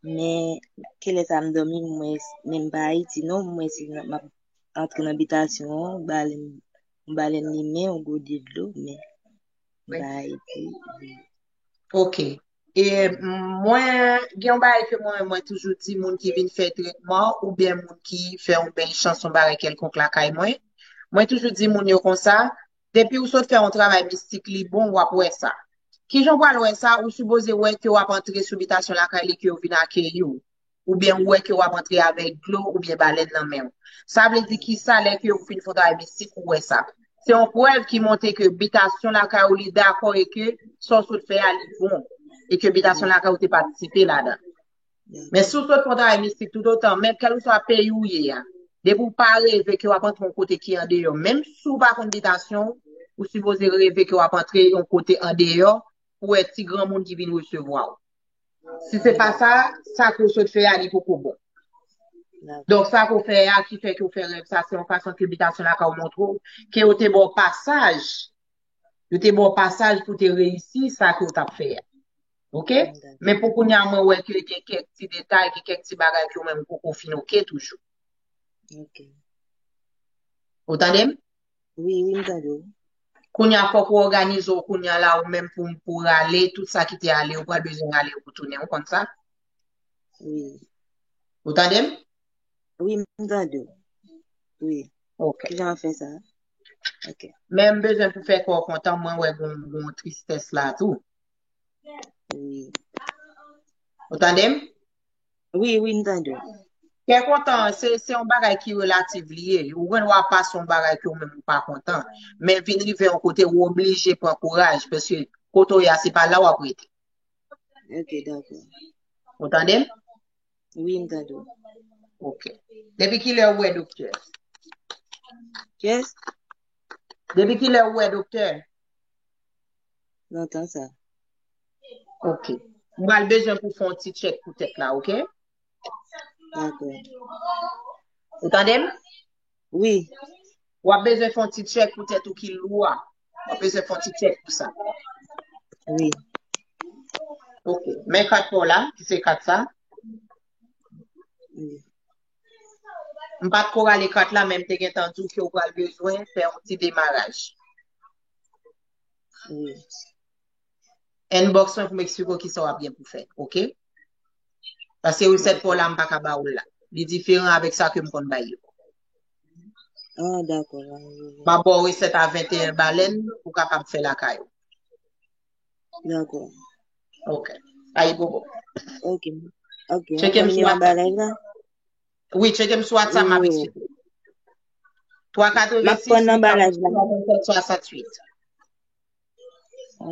Men, kilè sa m dòmi, m wè, men m pa Ayiti non, m wè si m ap antre nan bitasyon an, yon balèn, yon balèn limen, yon gode dlo, men m Wi. pa Ayiti. Ok. E mwen, gen yon bagay ke mwen, mwen toujou di moun ki vin fè tretman oubyen moun ki fè yon bèl chans, yon bagay kèlkonk lakay mwen. Mwen toujou di moun yo konsa, depi ou sot fè yon travay mistik li bon, w ap wè sa. Kijan w pral wè sa? Ou sipoze wè ke w ap antre sou bitasyon lakay li, ke yo vin akeyi w. Oubyen ou wè ke w ap antre avèk dlo oubyen balèn nan men w. Sa vle di ki sa lè ke ou fin fè yon travay mistik ou wè sa. Se yon prèv ki montre ke bitasyon lakay ou li dakò e ke sa w sot fè a li bon. E ke bitasyon lakay ou te patisipe ladan. Men si w sot fè yon travay mistik toutotan, men kèlkeswa peyi ou ye a, depi w pa reve ke w ap antre yon kote ki andeyò, menm si w pa konn bitasyon w, ou sipoze reve ke w ap antre yon kote andeyò pou wè ti granmoun ki vin resevwa w. Si se pa sa, sa ke w sot fè a, li poko bon. Donk, sa ke w fè a, ki fè ke w fè rèv sa, se yon fason ke bitasyon lakay ou montre w ke yo te ba w pasaj. Yo te ba w pasaj pou te reyisi sa ke w t ap fè a. Ok? Men pou kounye a, mwen wè ke gen kèk ti detay, gen kèk ti bagay ke w menm ou poko fin ok toujou. Ok. Ou tande m? Wi, wi, m tande w. Kounye a, fòk ou òganize w kounye a la, ou menm pou, pou rale, tout sa ki te ale, ou pral bezwen rale yo pou tounen, ou konn sa? Wi. Ou tande m? Wi, m tande w. Wi. Ok. Kijan w fè sa? Ok. Men m bezwen pou fè kò w kontan, mwen wè gon, gon tristès la tou. Wi. Ou tande m? Wi, wi, m tande w. Kè kontan, se, se yon bagay ki relatif li ye. Ou gen dwa pase yon bagay ke ou menm ou pa kontan. Men vin rive yon kote, ou oblije pran kouraj, paske kote w ye a, se pa la w ap rete. Ok, dakò. Ou tande m? Wi, m tande w. Ok. Depi kilè ou wè doktè? Yes? Depi kilè ou wè doktè? Lontan sa. Ok. M pral bezwen pou fè yon ti tchèk pou tèt la, ok? Dakò. Ou tande m? Wi. W ap bezwen fè yon ti tchèk pou tèt ou ki lou a. W ap bezwen fè yon ti tchèk pou sa. Wi. Ok. Men kat pa w la, ki se kat sa. Wi. M pa t ko rale kat la, men m te gentan di w ke w pral bezwen fè yon ti demaraj. Wi. Inbox mwen pou m eksplike w kisa w ap gen pou fè, ok? Paske resèt pa w la, m pa ka ba w l la. Li diferan avèk sa ke m konn bay yo. Ah, dakò. M ap ba w resèt a venteyen balèn pou w kapab fè lakay ou. Dakò. Ok. Ayibobo. Ok. Ok. Tcheke m Anfòm sou yo WhatsApp. Anba live la? Wi, tcheke m sou WhatsApp, m ap Wi. Eksplike. Twa M ap pran nan anba katrevensis, live la. swasannsèt, swasantuit.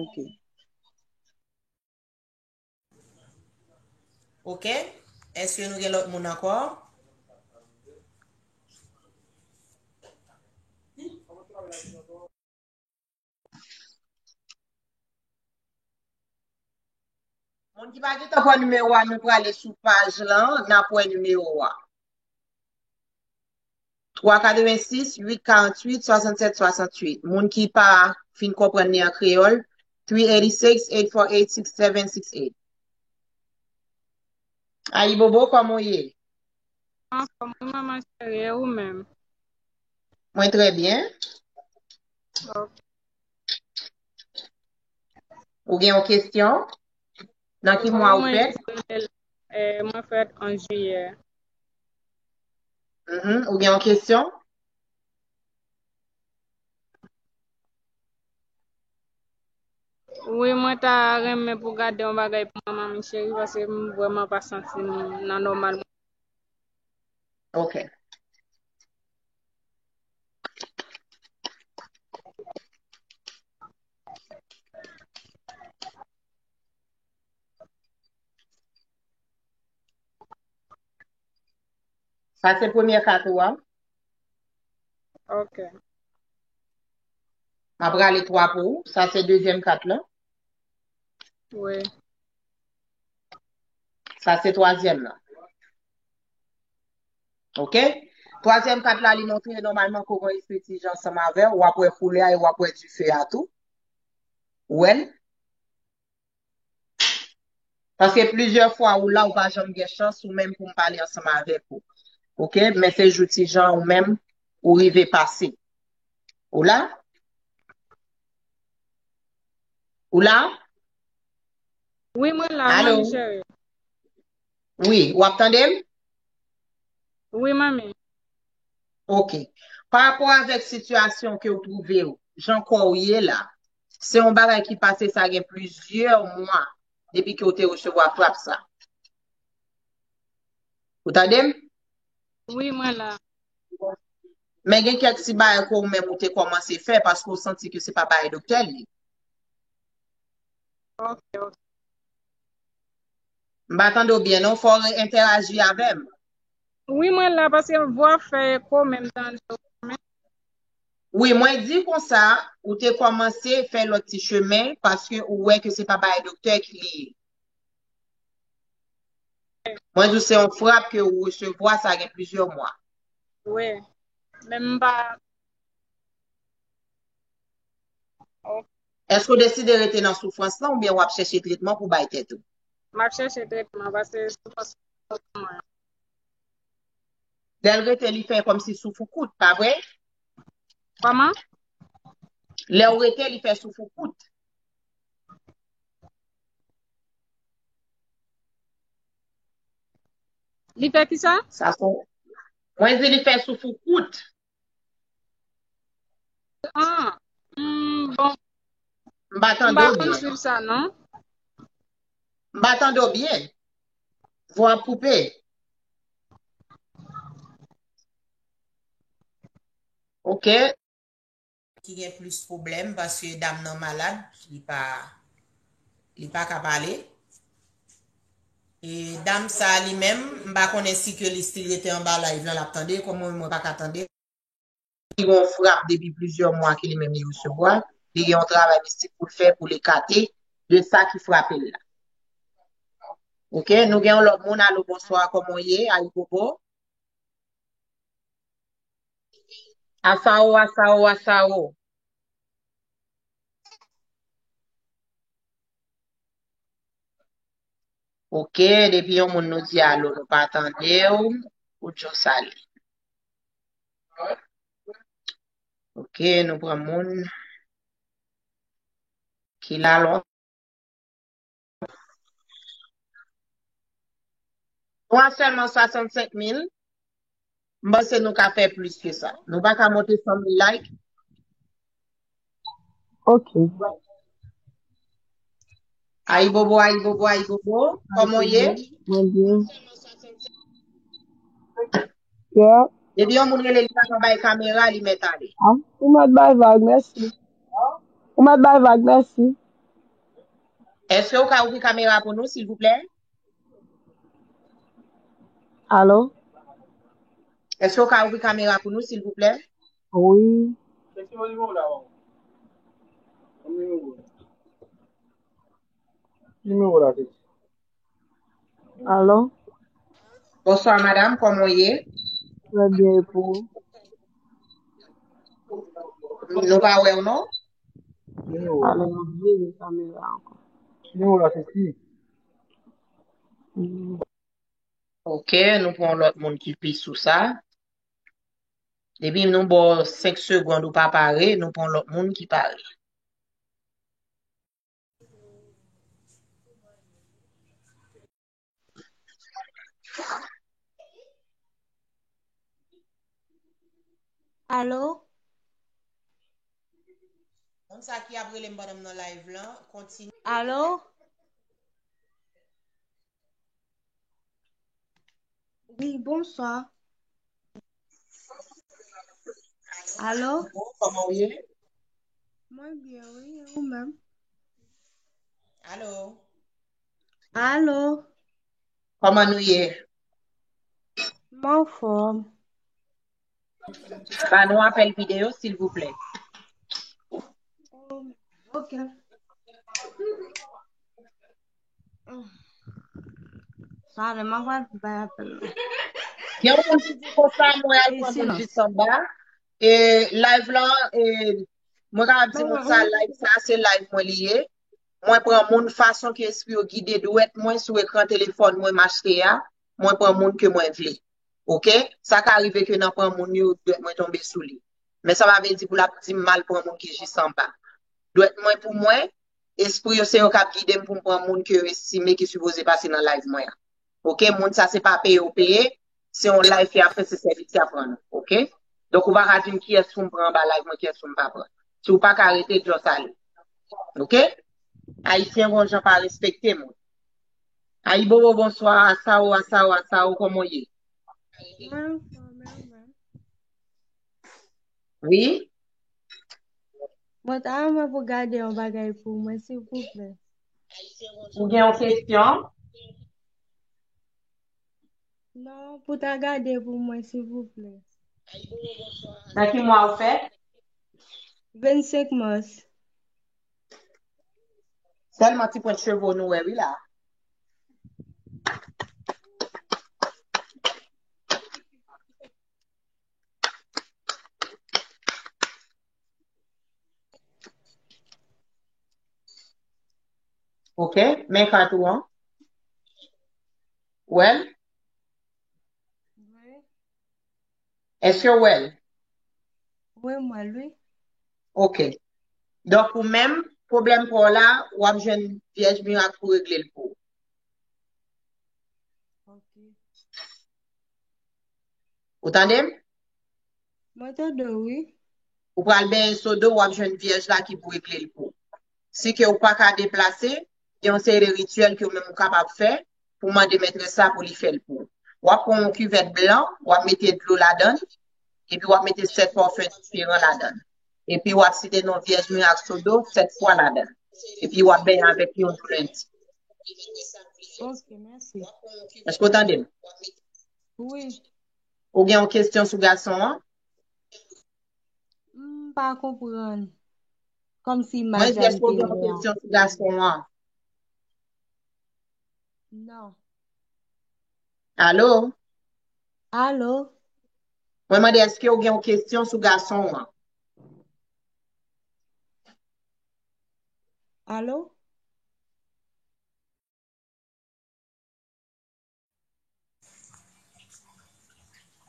Ok. Ok. Èske nou gen lòt moun ankò? Moun ki pa gentan pran nimewo a, nou prale sou paj lan, n ap wè nimewo a. Twa katrevensis, uit karantuit, swasannsèt swasantuit. Moun ki pa fin konprann li an kreyòl, three eighty-six, eight four eight, six seven six eight. Ayibobo, kòman w ye? Anfòm, wi, manman cheri, e ou menm? Mwen trè byen. Ok. Ou gen yon kesyon? Nan ki mwa ou fèt? Mwen fèt an jiyè. Mhm. Ou gen yon kesyon? Wi, mwen ta renmen pou gade yon bagay pou mwen, manmi cheri, paske m vrèman pa santi m nan nòmal. Ok. Sa se premyè kat ou a. Ok. M ap rale twa pou ou. Sa se dezyèm kat lan. Wi. Sa se twazyèm lan. Ok? Twazyèm kat la, li montre nòmalman ke w gen espri tizan ansanm avè w. W ap wè koulè a e w ap wè dife a tou. Ou wè l? Paske plizyè fwa ou la, ou pa janm gen chans ou menm pou m pale ansanm avèk ou. Ok? Men se jou tizan ou menm, ou rive pase. Ou la? Ou la? Wi, mwen la, manmi cheri. Wi, w ap tande m? Wi, manmi. Ok. Pa rapò avèk sitiyasyon ke w twouve w, jan kò w ye la, se yon bagay ki pase sa gen plizyè mwa depi ke w te resevwa frap sa. Ou tande m? Wi, mwen la. Men gen kèk ti bagay ke w menm ou te kòmanse fè paske w santi ke se pa bagay doktè li ye. Ok, ok. M pa tande w byen, non. Fò w entèyaji avè m. Wi, mwen la, paske vwa fè eko, men m tande w. Wi, mwen di konsa, ou te kòmanse fè lòt ti chemen, paske ou wè ke se pa bagay doktè ki li ye. Mwen di w se yon frap ke ou resevwa, sa gen plizyè mwa. Wi. Men m pa. Ok. Èske w deside rete nan soufrans lan oubyen w ap chèche tretman pou bay tèt ou? M ap chèche tretman paske soufrans lan mwen. Lè l rete, li fè kòmsi souf ou kout, pa vre? Kòman? Lè w rete, li fè souf ou kout. Li fè kisa? Sa son. Mwen di li fè souf ou kout. Ah, hmm, bon. M pa tande w byen. M pa konn swiv sa, non. M pa tande w byen. Vwa ap koupe. Ok. Ki gen plis pwoblèm paske dam nan malad, li pa, li pa ka pale. E dam sa li menm, m pa konnen si ke li still rete anba live lan, l ap tande, kòm mwen, mwen pa ka tande. Li gen yon frap depi plizyè mwa ke li menm li resevwa. Li gen yon travay mistik pou l fè, pou l ekate de sa ki frape l la. Ok, nou gen yon lòt moun. Alo, bonswa, kòman w ye? Ayibobo. Asawo, asawo, asawo. Ok, depi yon moun nou di alo, nou pa tande w, ou di w sali. Ok, nou pran moun ki la lon. Nou a sèlman swasannsenk mil. M panse nou ka fè plis ke sa. Nou pa ka monte san mil like. Ok. Ayibobo, ayibobo, ayibobo. Kòman w ye? Mwen byen. Yeah. Depi yon moun rele li pa ka bay kamera, li mèt ale. Ah, ou mèt bay vag, mèsi. Ou mèt bay vag, mèsi. Èske ou ka ouvri kamera pou nou, silvouplè? Alo? Èske ou ka ouvri kamera pou nou, silvouplè? Wi. Nimewo la, se Alo? Bonswa, madanm, kòman w ye? Trè byen, e pou ou? Nou pa wè w, non? Alo, m ap vire kamera ankò. Nimewo la se ki? Mm. Ok, nou pran lòt moun ki pi sou sa. Depi nou ba w senk segonn ou pa pare, nou pran lòt moun ki pare. Alo? Moun sa ki ap rele m pandan m nan live lan, kontinye. Alo? Wi, bonswa. Alo? Bon, kòman w ye? Mwen byen, wi, e ou menm? Alo? Alo? Kòman nou ye? M anfòm. Ba nou apèl videyo, silvouplè. Um, ok. Talè, m ap al bay apèl la. Gen yon moun ki di konsa, mwen al pran Isi moun non. Jis anba. E live lan, e, mwen kapab di moun sa, live sa, se live mwen li ye. Mwen pran moun fason ke espri yo gide dwèt mwen sou ekran telefòn mwen m achte a. Mwen pran moun ke mwen vle. Ok? Sa ka rive ke nan pran moun yo, dwèt mwen tonbe sou li. Men sa pa vle di pou l ap di m m al pran moun ki jis anba. Dwèt mwen pou mwen, espri yo se yo k ap gide m pou m pran moun ke yo estime ki sipoze pase nan live mwen an. Ok? Moun sa se pa peye yo peye, se yon live y ap fè, se sèvis y ap rann ou. Ok? Donk ou pa ka di m kiyès pou m pran anba live mwen, kiyès pou m pa pran. Si w pa ka rete, just ale. Ok? Ayisyen gon jan pa respekte moun. Ayibobo, bonswa. Asawo, asawo, asawo, kòman w ye? Mwen anfòm, e ou menm? Wi? Mwen ta renmen pou gade yon bagay pou mwen, silvouplè. Ou gen yon kesyon? Non, pou ta gade pou mwen, silvouplè. Nan ki mwa ou fèt? Vennsenk mas. Sèlman ti pwent cheve w nou wè, wi la. Ok, men kat ou an. Wè l? Wi. Èske w wè l? Wi, m wè l, wi. Ok. Donk, ou menm, pwoblèm pa w la, w ap jwenn Vyèj Mirak pou regle l pou ou. Ok. Ou tande m? Mwen tande w, wi. Ou pral benyen sodo, w ap jwenn Vyèj la ki pou regle l pou ou. Si ke ou pa ka deplase, gen yon seri de rityèl ke ou menm ou kapab fè pou mande mètrès la pou li fè l pou ou. W ap pran yon kivèt blan, w ap mete dlo ladan l, epi w ap mete sèt pafen diferan ladan l. Epi w ap site non Vyèj Mirak Sodo sèt fwa ladan l. Epi w ap benyen avèk yon dlo lendi. Ok, mèsi. Èske w tande m? Wi. Ou gen yon kesyon sou gason an? M pa konprann. Kòmsi Mwen imaj di, la èske w te gen yon wè an. Kesyon sou gason an? Non. Alo? Alo? Mwen mande, èske w gen yon kesyon sou gason an? Alo?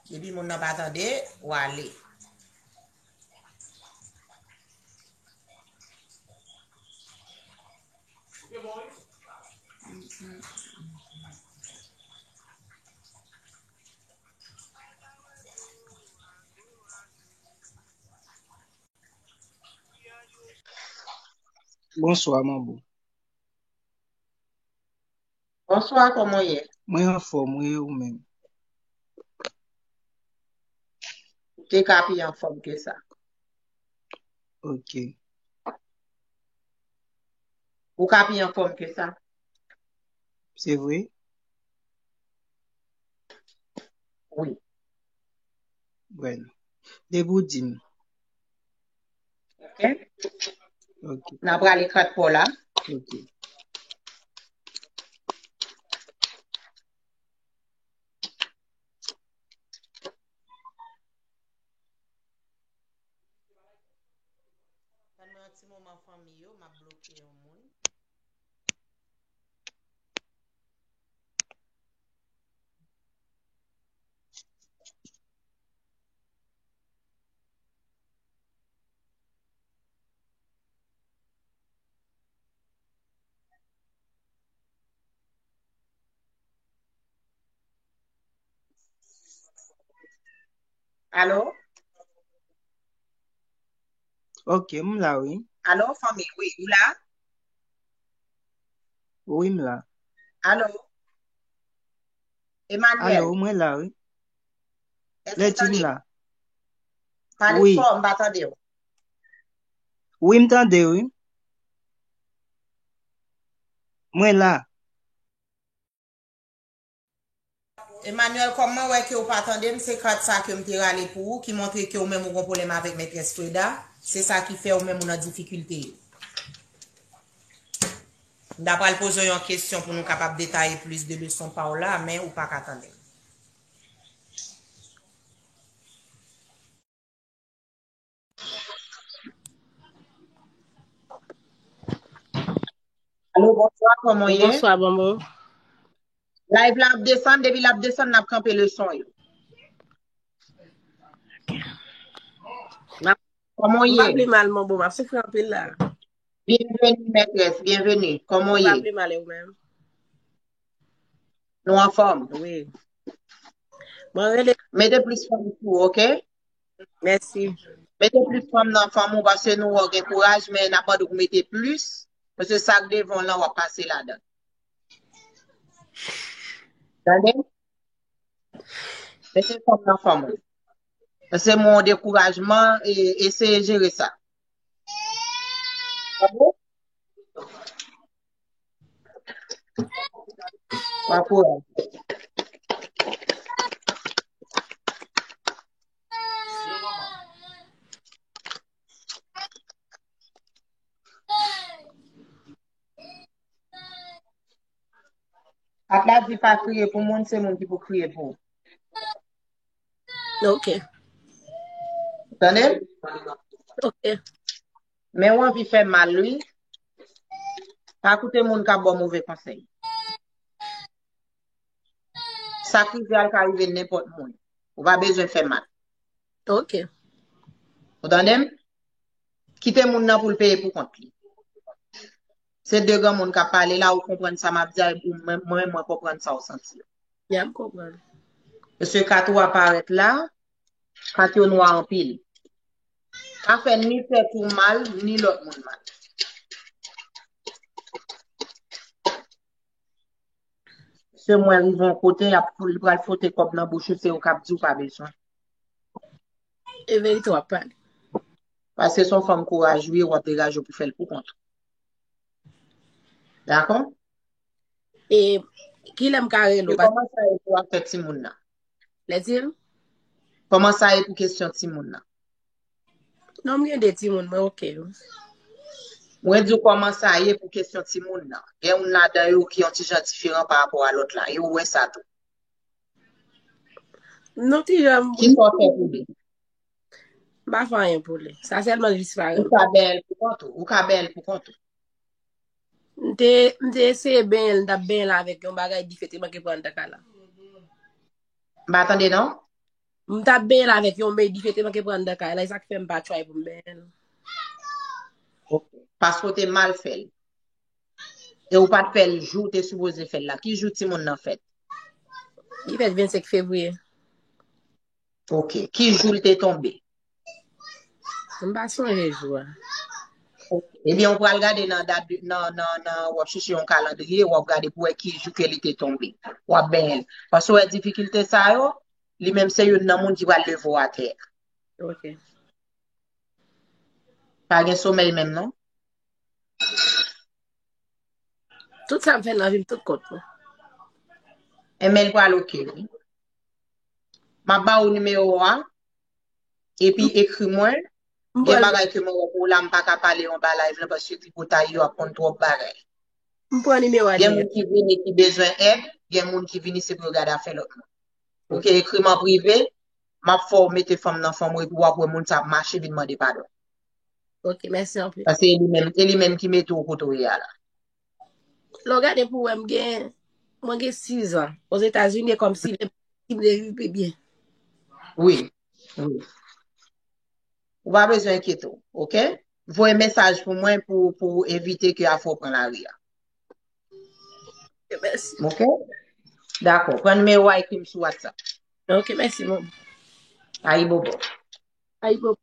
Depi moun nan pa tande, w ale. Bonswa, manbo. Bonswa, kòman w ye? Mwen anfòm, wi, ou menm? Ou te ka pi anfòm ke sa. Ok. Ou ka pi anfòm ke sa. Se vre? Wi. Byen. Depi w di m. Ok? Ok. N a prale kat pa w la. Ok. Alo? Ok, m la, wi. Alo, fanmi, wi, ou la? Wi, m la. Alo? Emmanuel? Alo, mwen la, wi. Èske w tande m? Lèdi m la. Pale fò, m pa tande w. Wi, m tande, wi. Mwen la. Emmanuel, kòm mwen wè ke w pa tande m, se kat sa ke m te rale pou ou, ki montre ke ou menm ou gon pwoblèm avèk Mètrès Freda. Se sa ki fè ou menm ou nan difikilte yo. M ta pral poze w yon kesyon pou nou kapab detaye plis de leson pa w la, men ou pa ka tande m. Alo, bonswa, kòman w ye? Bonswa, bonbon. Live la ap desann, depi l ap desann, n ap kanpe leson yo. Kòman w ye? M pa pi mal, bonbon, m ap soufri anpil la. Byenveni, mètrès, byenveni. Kòman w ye? M pa pi mal, e ou menm? Nou anfòm? Wi. Mwen rele. Mete plis fanm sou ou, ok? Mèsi. Mete plis fanm nan fanm ou, paske nou wè w gen kouraj, men n ap mande w pou mete plis, paske sa k devan w lan, w ap pase ladan. Tande? Mete fanm nan fanm ou. Paske m wè w dekourajman, e, eseye jere sa. Tande? Pran kouraj. Kat la di pa kriye pou moun, se moun ki pou kriye pou ou. Ok. Tande? Ok. Men w anvi fè mal, wi. Pa koute moun k ap ba w move konsèy. Sa k rive a, l ka rive nenpòt moun. Ou pa bezwen fè mal. Ok. Ou tande m? Kite moun nan pou l peye pou kont li. Se de granmoun k ap pale la, ou konprann sa m ap di a, epi mwen, mwen, mwen konprann sa w santi. Ya, m konprann. Mesye kat ou a parèt la, kat yo nwa anpil. Pa fè ni tèt ou mal, ni lòt moun mal. Se mwen rive yon kote, y ap, li pral fwote kòb nan bouch ou, se yo k ap di w pa bezwen. E verite w ap pale. Paske se yon fanm kouraj ou ye, w ap degaje w pou fè l pou kont ou. Dakò? E kilè m ka rele w? E kòman sa ye pou afè timoun nan? Lè di l? Kòman sa ye pou kesyon timoun nan? Non, m gen de timoun, mwen oke. Mwen di w kòman sa ye pou kesyon timoun nan. Gen youn ladan yo ki yon ti jan diferan pa rapò a lòt la. E ou wè sa tou. Non, ti jan. Kisa w fè pou li? M pa fè anyen pou li. Sa sèlman jis parèt. Ou ka benyen l pou kont ou. Ou ka benyen l pou kont ou. M te, m te eseye benyen l, m t ap benyen l avèk yon bagay dife te manke pran anndan kay la. M pa tande non. M t ap benyen l avèk yon men dife te manke pran anndan kay la, e sa k fè m pa try pou m benyen l. Ok. Paske w te mal fè l. E ou pa t fè l jou w te sipoze fè l la. Ki jou timoun nan fèt? Li fèt vennsenk fevriye. Ok. Ki jou l te tonbe? M pa sonje jou a. Ok. Ebyen, ou pral gade nan dat, nan, nan, nan, w ap chèche yon kalandriye, w ap gade pou wè ki jou ke li te tonbe. W ap benyen l. Paske w wè difikilte sa yo, li menm se youn nan moun ki pral leve w atè a. Ok. Pa gen somèy menm, non? Tout sa m fè nan vi m, tout kont mwen. Enben, l pral oke, wi. M ap ba ou nimewo a, epi ekri mwen. Gen bagay ke mwen wè pou ou la, m pa ka pale anba live lan, paske tripotay yo ap konn twòp bagay. M pran nimewo a deja. Gen moun ki vini ki bezwen èd, gen moun ki vini se pou yo gade afè lòt moun. Ok, ekri m an prive, m ap fè w mete fanm nan fanm ou epi w ap wè moun sa ap mache vin mande padon. Ok, mèsi anpil. Paske e li menm, e li menm ki mete w kote w ye a la. Lè w gade pou w wè m gen, mwen gen sis an. Ozetazini, e kòmsi lè m te viv pi byen. Wi, wi. Ou pa bezwen enkyete w, ok? Voye mesaj pou mwen pou, pou evite ke afè w pran lari a. Ok, mèsi. Ok? Dakò. Pran nimewo a, ekri m sou WhatsApp. Ok, mèsi, mami. Ayibobo. Ayibobo.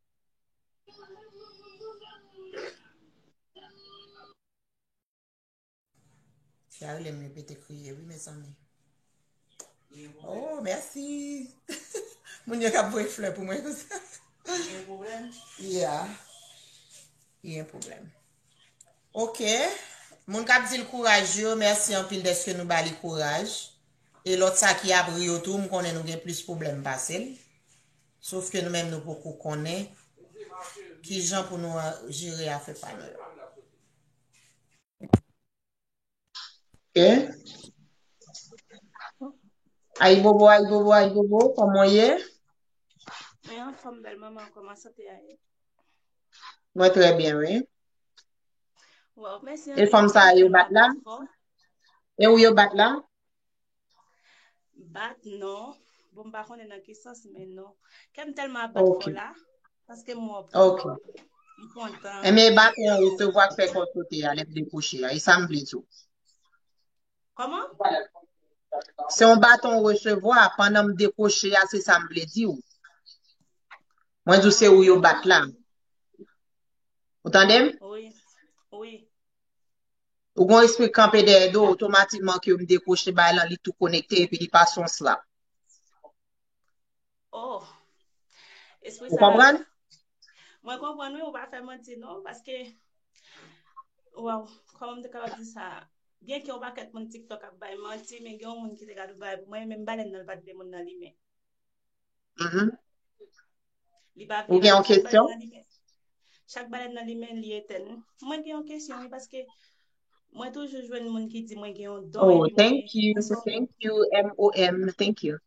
Se a rele m repete kriye, wi, mezanmi. Oh, mèsi. Moun yo k ap voye flè pou mwen konsa. Gen pwoblèm? Yeah. Gen pwoblèm. Ok. Moun k ap di l kouraj yo, mèsi anpil dèske nou ba li kouraj. E lòt sa ki ap ri yo tou, m konnen nou gen plis pwoblèm pase l. Sof ke nou menm nou poko konnen kijan pou nou jere afè pa nou yo. Ok. Ayibobo, ayibobo, ayibobo, kòman w ye? Mwen anfòm, bèl manman, kòman sante a ye? Mwen trè byen, wi. Waw, mèsi anpil. E fanm sa a yo bat la? E ou yo bat la? Bat, non. Bon, m pa konnen nan ki sans, men non. Kè m tèlman ap bat fò la, paske m wè w ap... Ok. M kontan. Enben, e baton an resevwa k fè kò w sote a, lè m dekwoche a. E sa m vle di w. Kòman? Se yon baton w resevwa, pandan m dekwoche a, se sa m vle di w. Mwen di w se ou yo bat la. Ou tande m? Wi. Wi. Ou gon espri kanpe dèyè do, otomatikman ke m dekwoche bay lan, li tou konekte, epi li pa sou yon slap. Oh. Ou konprann? Mwen konprann, wi, ou pa fè manti, non, paske, waw, kòman m te kapab di sa? Byen ke yon pakèt moun TikTok ap bay manti, men gen yon moun ki te ka bay pou mwen, menm balèn nan, li pa t vle moun nan limen. Mhm. Li pa vle. Ou gen yon kesyon? Chak balèn nan limen, li etèn. Mwen gen yon kesyon, wi, paske mwen toujou jwenn moun ki di mwen gen yon don. Oh, thank you, thank you, M O M, thank you.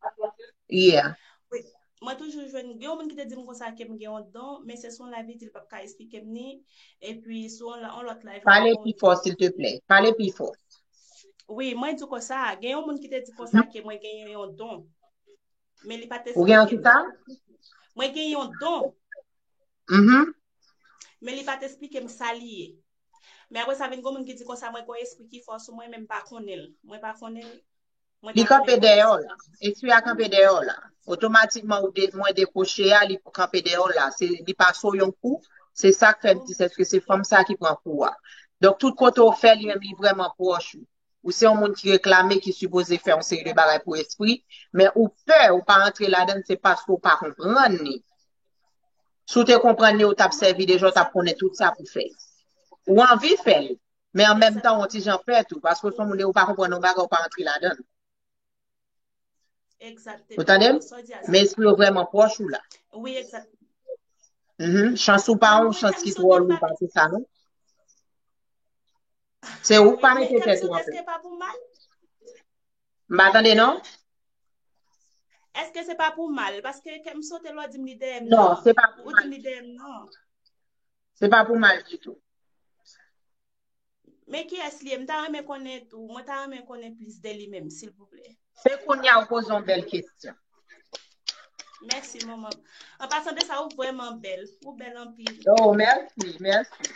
Yeah. Wi, mwen toujou jwenn, gen yon moun ki te di m konsa ke m gen yon don, men se sou yon live li di l p ap ka esplike m ni, epi sou yon, yon lòt live. Pale pi fò, silteplè. Pale pi fò. Wi, mwen di w konsa, gen yon moun ki te di konsa ke mwen genyen yon don. Men li pa t esplike m. Ou gen yon ki sa? Mwen gen yon don. Mhm. Men li pa t esplike m sa li ye. Men apre sa, vin gen moun ki di konsa, mwen gen yon espri ki fò sou mwen, men m pa konnen l. Mwen pa konnen l. Li kanpe dèyè w la. Espri a kanpe dèyè w la. Otomatikman, ou de, mwen dekwoche a, li kanpe dèyè w la. Se, li pa sou yon kou. Se sa k fè m di, se, èske se fanm sa ki pran kou a? Donk, tout kote w fè, li menm, li vrèman pwòch ou. Ou se yon moun ki reklame, ki sipoze fè yon seri de bagay pou espri, men ou pè, ou pa antre ladan l, se paske ou pa konprann li. Si w te konprann li, ou t ap sèvi deja, ou t ap konnen tout sa pou fè. Ou anvi fè l, men an menm tan, ou yon ti jan pè tou, paske w se yon moun, ou pa konprann yon bagay, ou pa antre ladan l. Ou tande m? Men espri yo vrèman pwòch ou la. Wi, egzakteman. Mhm. Chans ou pa yon chans ki twò lou pase sa, non? Se ou k pa mete tèt ou anpè. Èske pa pou mal? M pa tande, non? Èske se pa pou mal? Paske kè m sote lè w di m li dèyè m, non, se pa pou mal. Ou di m li dèyè m, non. Se pa pou mal ditou. Men kiyès li ye? M ta renmen konnen tou. Mwen ta renmen konnen plis de li menm, silvouplè. Se kounye a ou poze yon bèl kesyon. Mèsi, manman. An pasan de sa, ou vrèman bèl. Ou bèl anpil. Oh, mèsi, mèsi.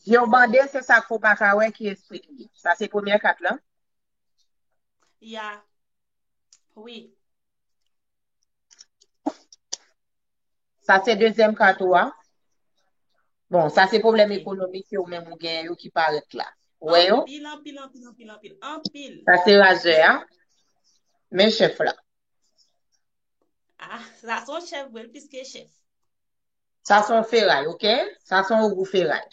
Je w bande, se sa k fè w pa ka wè ki espri li ye. Sa se premyè kat lan. Ya. Wi. Sa se dezyèm kat ou a. Bon, sa se pwoblèm ekonomik yo menm ou genyen yo ki parèt la. Ou wè yo? Anpil, anpil, anpil, anpil, anpil, anpil. Sa se razè a. Men chèf la. Ah, sa se yon chèf vre, l plis ke chèf. Sa se yon feray, ok? Sa se yon ogou feray.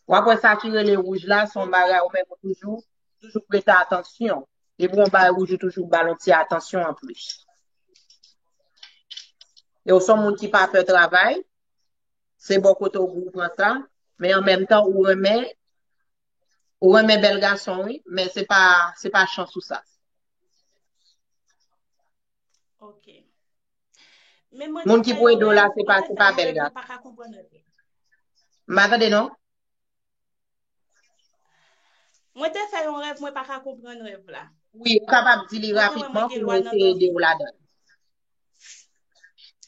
W ap wè sa ki rele wouj la, se yon bagay ou menm ou toujou, toujou prete atansyon. Depi yon bagay wouj ou toujou ba l yon ti atansyon anplis. E ou se yon moun ki pa pè travay, se bò kote w pou w pran sa, men an menm tan ou renmen, ou renmen bèl gason, wi, men se pa, se pa chans ou sa. Ok. Men mwen te fè yon rèv, mwen te fè yon rèv, mwen pa ka konprann rèv la. M pa tande, non? Mwen te fè yon rèv, mwen pa ka konprann rèv la. Wi, ou kapab di li rapidman pou mwen eseye ede w ladan l.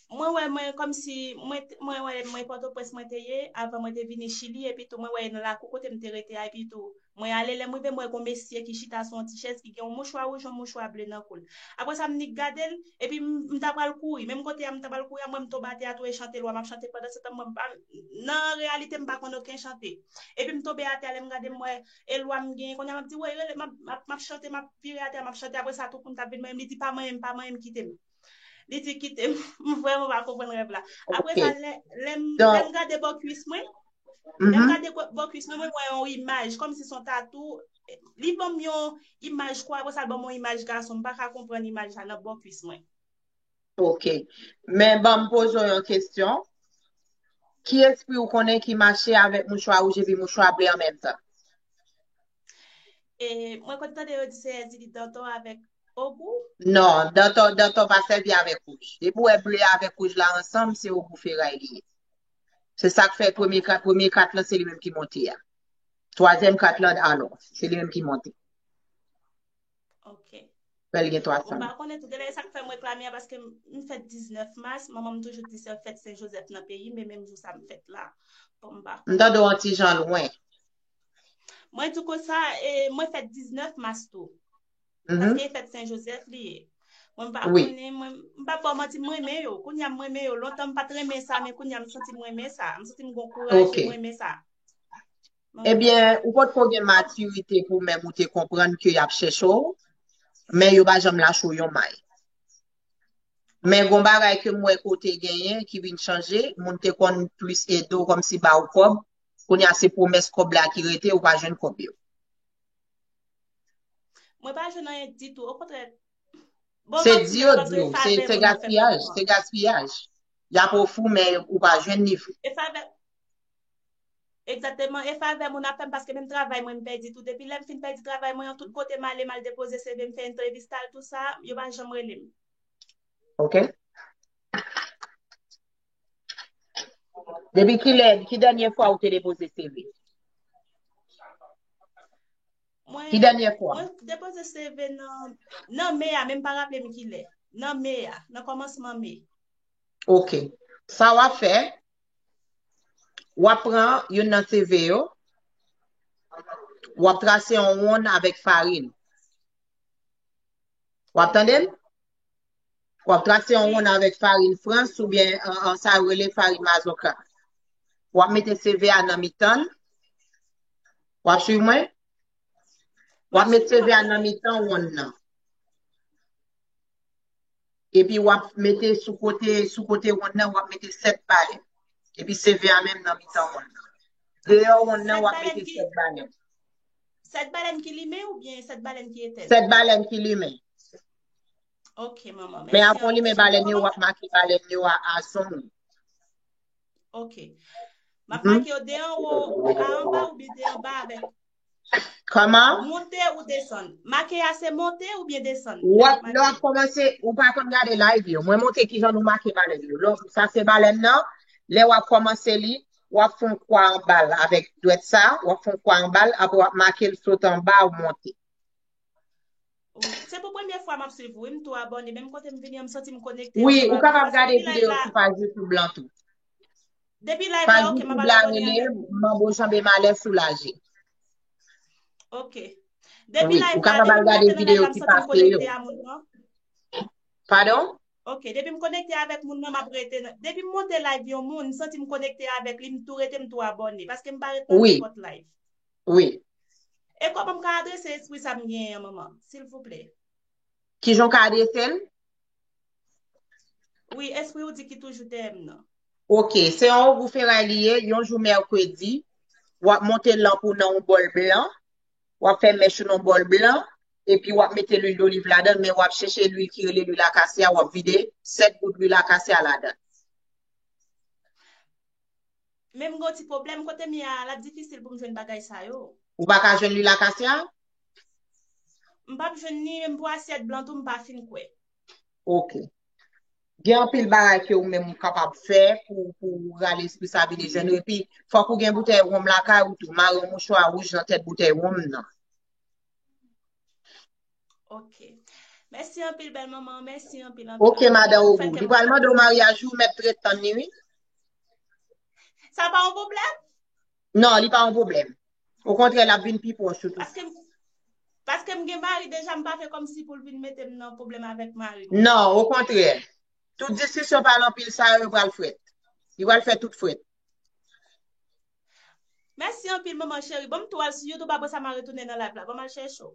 mwen wè mwen kòmsi mwen mwen wè mwen Pòtoprens mwen te ye, avan mwen te vini Chili, epi tou mwen wè nan lakou kote m te rete a, epi tou mwen ale, lè m rive m wè gon mesye ki chita sou yon ti chèz ki gen yon mouchwa wouj, yon mouchwa ble nan kou l. Apre sa m nik gade l, epi m ta pral kouri, menm kote a m ta pral kouri a, mwen m tonbe atè a tou e chante lwa m ap chante, pandan se tan mwen m pa, nan reyalite m pa konn okenn chante. Epi m tonbe atè a, lè m gade m wè e lwa m genyen, kounye a m ap di, woy, rele, m ap, m ap, m ap chante, m ap vire atè a, m ap chante, apre sa tou moun t ap vin manyen m, li di, pa manyen m, pa manyen m, kite m. Li di, kite m. M vrèman pa konprann rèv la. Apre sa, lè, lè m, lè m gade bò kwis mwen, lè m gade bò kwis mwen, mwen wè yon imaj, kòmsi se yon tatou. Li ban m yon imaj kwa, apre sa, l ban m yon imaj gason. M pa ka konprann imaj la nan bò kwis mwen. Ok. Men ban m poze w yon kesyon. Ki espri ou konnen ki mache avèk mouchwa wouj epi mouchwa ble an menm tan? E, mwen konn tande yo di se Ezili Danton avèk Ogou? Non, Danton, Danton pa sèvi avèk wouj. Depi w wè ble avèk wouj la ansanm, se Ogou Feray li ye. Se sa k fè premye kat, premye kat lan, se li menm ki monte a. Twazyèm kat lan, a non, se li menm ki monte. Ok. Fè l gen twa san. Mwen pa konnen tou, genlè e sa k fè m reklame a, paske m fèt diznèf mas, manman m toujou di se fèt Sen Jozèf nan peyi m, e menm jou sa m fèt la. Bon, m pa konnen. M tande w yon ti jan lwen. Mwen di w konsa, e, mwen fèt diznèf mas tou. Paske e fèt Sen Jozèf li ye. Mwen m pa konnen, mwen, m p ap ba w manti, m renmen yo. Kounye a m renmen yo. Lontan m pa t renmen sa, men kounye a m santi m renmen sa. M santi m gon kouraj e m renmen sa. Ebyen, ou potko gen matirite pou menm ou te konprann ke y ap chèche w, men yo pa janm lache w yon may. Men gon bagay ke m wè ke w te genyen ki vin chanje, moun te konn plis ede w kòmsi ba w kòb, kounye a se pwomès kòb la ki rete, ou pa jwenn kòb yo. Mwen pa jwenn anyen ditou, okontrè. Se di yo di w, se gaspiyaj, se gaspiyaj. Y ap ofri w, men ou pa jwenn li vre. E favè, egzakteman, e favè moun ap fè m, paske menm travay mwen m pèdi tou. Depi lè m fin pèdi travay mwen an, tout kote m ale, m al depoze C V, m fè entrevista, tout sa, yo pa janm rele m. Ok. Depi kilè, ki dènye fwa ou te depoze C V? Ki dènye fwa? Mwen depoze C V nan, nan me a, men m pa raple m kilè. Nan me a, nan kòmansman me. Ok. Sa w ap fè, w ap pran youn nan C V yo, w ap trase yon wonn avèk farin. W ap tande m? W ap trase yon wonn avèk farin frans oubyen an, an sa yo rele farin mazòka. W ap mete C V a nan mitan l. W ap swiv mwen? W ap met C V a nan mitan wonn nan. Epi w ap mete sou kote, sou kote wonn nan, w ap mete sèt balèn. Epi C V a menm nan mitan wonn nan. Deyò wonn nan, w ap mete sèt balèn. Sèt balèn ki limen oubyen sèt balèn ki etèn? Sèt balèn ki limen. Ok, manman. Men avan w limen balèn yo, w ap make balèn yo a, a zong ou. Ok. M ap make yo de anwo a anba oubyen de anba avèk. Kòman? Monte ou desann. Make a se monte oubyen desann? W ap, lè w ap kòmanse, ou pa konn gade live yo. Mwen montre kijan nou make balèn yo. Lè w, sa se balèn nan. Lè w ap kòmanse li, w ap fè yon kwa anba l avèk dwèt sa, w ap fè yon kwa anba l, apre w ap make l sot anba, w monte. Se pou premye fwa m ap swiv ou, wi, m tou abòne. Menm kote m vini an, m santi m konekte ansanm avè w. Wi, ou kapab gade videyo sou paj YouTube lan tou. Depi live la, ok, m ap al abòne avè w. Manbo Janbe Malè Soulaje. Ok. Depi live la, depi m monte nan live la, m santi m konekte a moun nan. Padon? Ok, depi m konekte avèk moun nan, m ap rete nan. Depi m monte live yon moun, m santi m konekte avèk li, m tou rete, m tou abòne. Paske m pa ret nan nenpòt live. Wi. E kòman m ka adrese espri sa m genyen an, manman? Silvouplè. Kijan w ka adrese l? Wi, espri ou di ki toujou dèyè m nan. Ok, se yon ogou feray li ye, yon jou mèkredi, w ap monte lanp ou nan yon bòl blan, w ap fè mèch ou nan yon bòl blan, epi w ap mete lwil doliv ladan l, men w ap chèche lwil ki rele lwil akasya, w ap vide sèt gout lwil akasya ladan l. Men m gen yon ti pwoblèm, kote m ye a, l ap difisil pou m jwenn bagay sa yo. Ou pa ka jwenn lwil akasya? M p ap jwenn ni menm pou asyèt blan tou, m pa fin kwè. Ok. Gen anpil bagay ke ou menm ou kapab fè pou, pou rale espri sa vin jwenn ou. Epi, fòk ou gen boutèy wonm lakay ou tou. Mare yon mouchwa wouj nan tèt boutèy wonm nan. Ok. Mèsi anpil, bèl manman. Mèsi anpil, anpil, anpil. Ok, madan Ogou. Li pral mande w maryaj ou, mèt ret tann li, wi. Sa pa yon pwoblèm? Non, li pa yon pwoblèm. Okontrè, l ap vin pi pwòch ou tou. Paske, paske m gen mari deja, m pa vle kòmsi pou l vin mete m nan pwoblèm avèk mari m. Non, okontrè. Tout diskisyon pale anpil sa yo, yo pral frèt. Li pral fè tout frèt. Mèsi anpil, manman cheri. Bon, m tou al sou YouTube, apre sa, m a retounen nan live la. Bon, m al chèche w.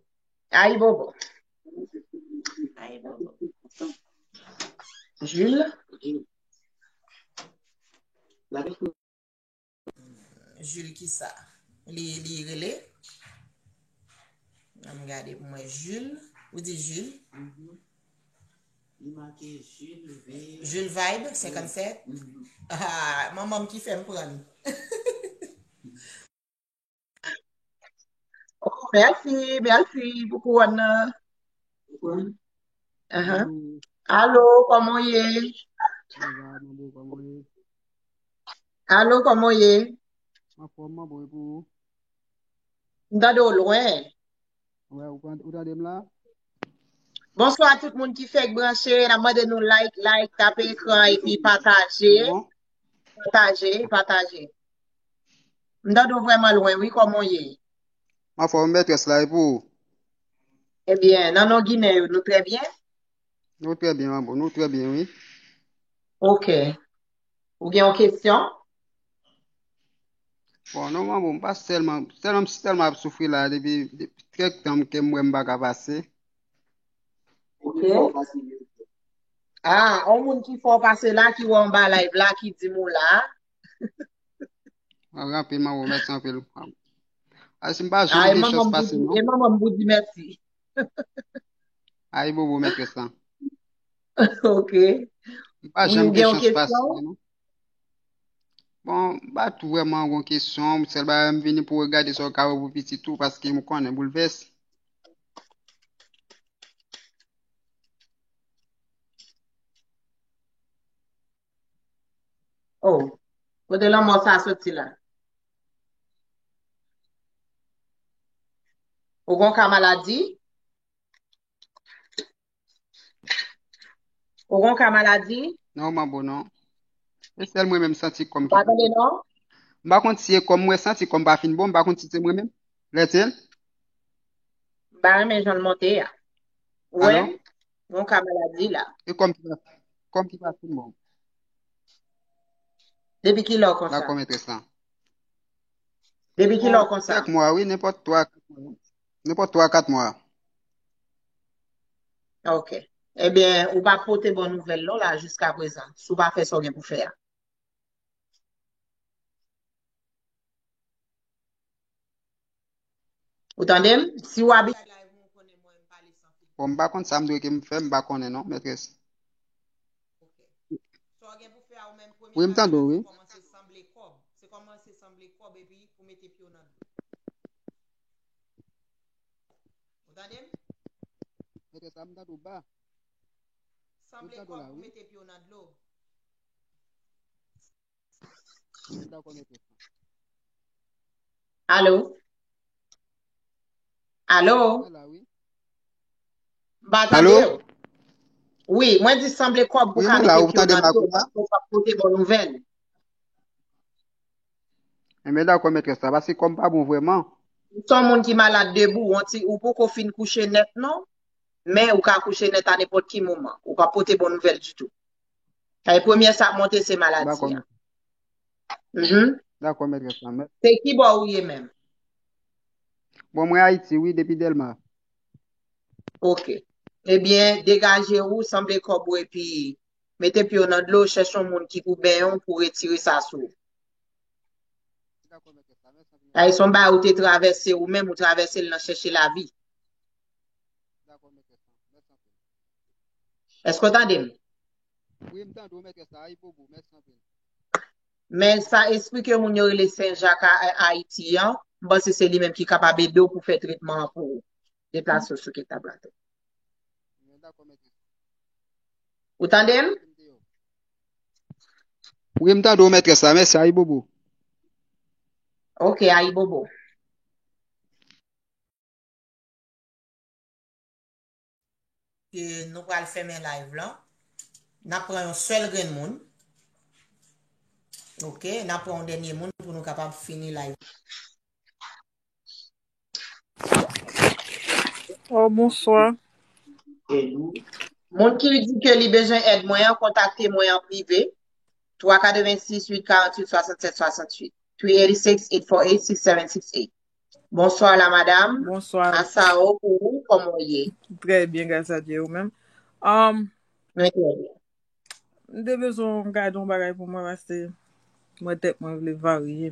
Ayibobo. Ayibobo. Jules? Jules kisa? Li, li rele? Ann gade pou mwen. Jules? Ou di Jules? Mhm. Li make Jules V. Jules Vibe, senkannsèt? Mhm. Ah, manman m ki fè m pran l. Oh, mèsi, mèsi pou kouwòn nan. Ahan. Alo, kòman w ye? Alo, kòman w ye? Anfòm, manbo, e pou ou? M tande w lwen. Wè, ou, ou tande m la? Bonswa tout moun ki fèk branche. N ap mande nou like, like, tape ekran epi pataje. Pataje, pataje. M tande w vrèman lwen, wi, kòman w ye? M anfòm, mètrès la, e pou ou? Ebyen, nan non Ginen yo, nou trè byen? Nou trè byen, manbo, nou trè byen, wi. Ok. Ou gen yon kesyon? Bon, non, manbo, m pa sèlman, sèlman, m sèlman ap soufri la, depi, depi kèk tan ke m wè m pa ka pase. Ok. Ah, yon moun ki fè w pase la, ki wè w anba live la, ki di m ou la. Anpil, manbo, mèsi anpil. Ay, si m pa janm gen chans pase, non. E manman m pou di mèsi. Ayibobo, mètrès la. Ok. M pa janm gen chans pase, non. Bon, m pa tou vrèman gon kesyon. Sèl bagay, m vini pou regade sa w ka wè pou pitit ou, paske m konnen boulvès. Oh, kote lanmò sa soti la? Ou gon ka maladi? Ou gon ka maladi? Non, manbo, non. E sèl mwen menm santi kòm ki pa tande, non? M pa konn si e kòm mwen santi kòm pa fin bon, m pa konn si se mwen menm. Lètil? M pa renmen jan l monte a. Ou wè? Alo? Gon ka maladi la. E kòm ki pa, kòm ki pa fin bon. Depi kilè w konsa? Dakò, mètrès la. Depi kilè w konsa? Kèk mwa, wi, nenpòt twa, kat mwa. Nenpòt twa, kat mwa. Ok. Ebyen, ou pa pote bon nouvèl non la jiska prezan. Si w pa fè sa w gen pou fè a. Ou tande m? Si w abitye. Bon, m pa konn sa m dwe ke m fè, m pa konnen non, mètrès. Wi, m tande w, wi. Ou tande m? Mètrès la, m tande w ba. Sanble kòb pou mete pye w nan dlo. Dakò, mètrès la. Alo? Alo? Mwen la, wi. M pa tande w. Wi, mwen di sanble kòb pou ka mete pye w nan dlo, paske w p ap pote bon nouvèl. Enben, dakò, mètrès la, paske kò m pa bon vrèman. Ou se yon moun ki malad debou, ou ti, ou poko fin kouche nèt, non? Men ou ka kouche nèt a nenpòt ki moman. Ou p ap pote bon nouvèl ditou. Kay premye sa ap monte, se maladi a. Dakò, mètrès. Mhm. Dakò, mètrès la. Se ki bò ou ye menm? Bon, mwen Ayiti, wi, depi Dèlma. Ok. Ebyen, degaje ou, sanble kòb ou, epi mete pye w nan dlo, chèche yon moun ki pou benyen w, pou retire sa sou ou. Ay, se yon bagay ou te travèse ou menm, ou travèse l nan chèche lavi. Èske w tande m? Wi, m tande w, mètrès la. Ayibobo, mèsi anpil. Men sa esplike moun yo rele Sen Jak a, a Ayiti an, m panse se li menm ki kapab ede w pou fè tretman an pou ou. Deplase w sou kèk tab la tou. Ou tande m? Wi, m tande w, mètrès la. Mèsi, ayibobo. Ok, ayibobo. Ke nou pral fèmen live lan. N ap pran yon sèl grenn moun. Ok, n ap pran yon dènye moun pou nou kapab fini live. Oh, bonswa. Moun ki di ke li bezwen èd mwen an, kontakte mwen an prive. twa katrevensis, uit karanntuit, swasannsèt, swasantuit. three eighty-six, eight four eight, six seven six eight. Bonswa la madam. Bonswa. Asao pou ou, kòman w ye? Trè byen, gras a Dye, ou menm. Um, Mwen trè byen. M te bezwen gade yon bagay pou mwen paske mwen tèt mwen vle varye.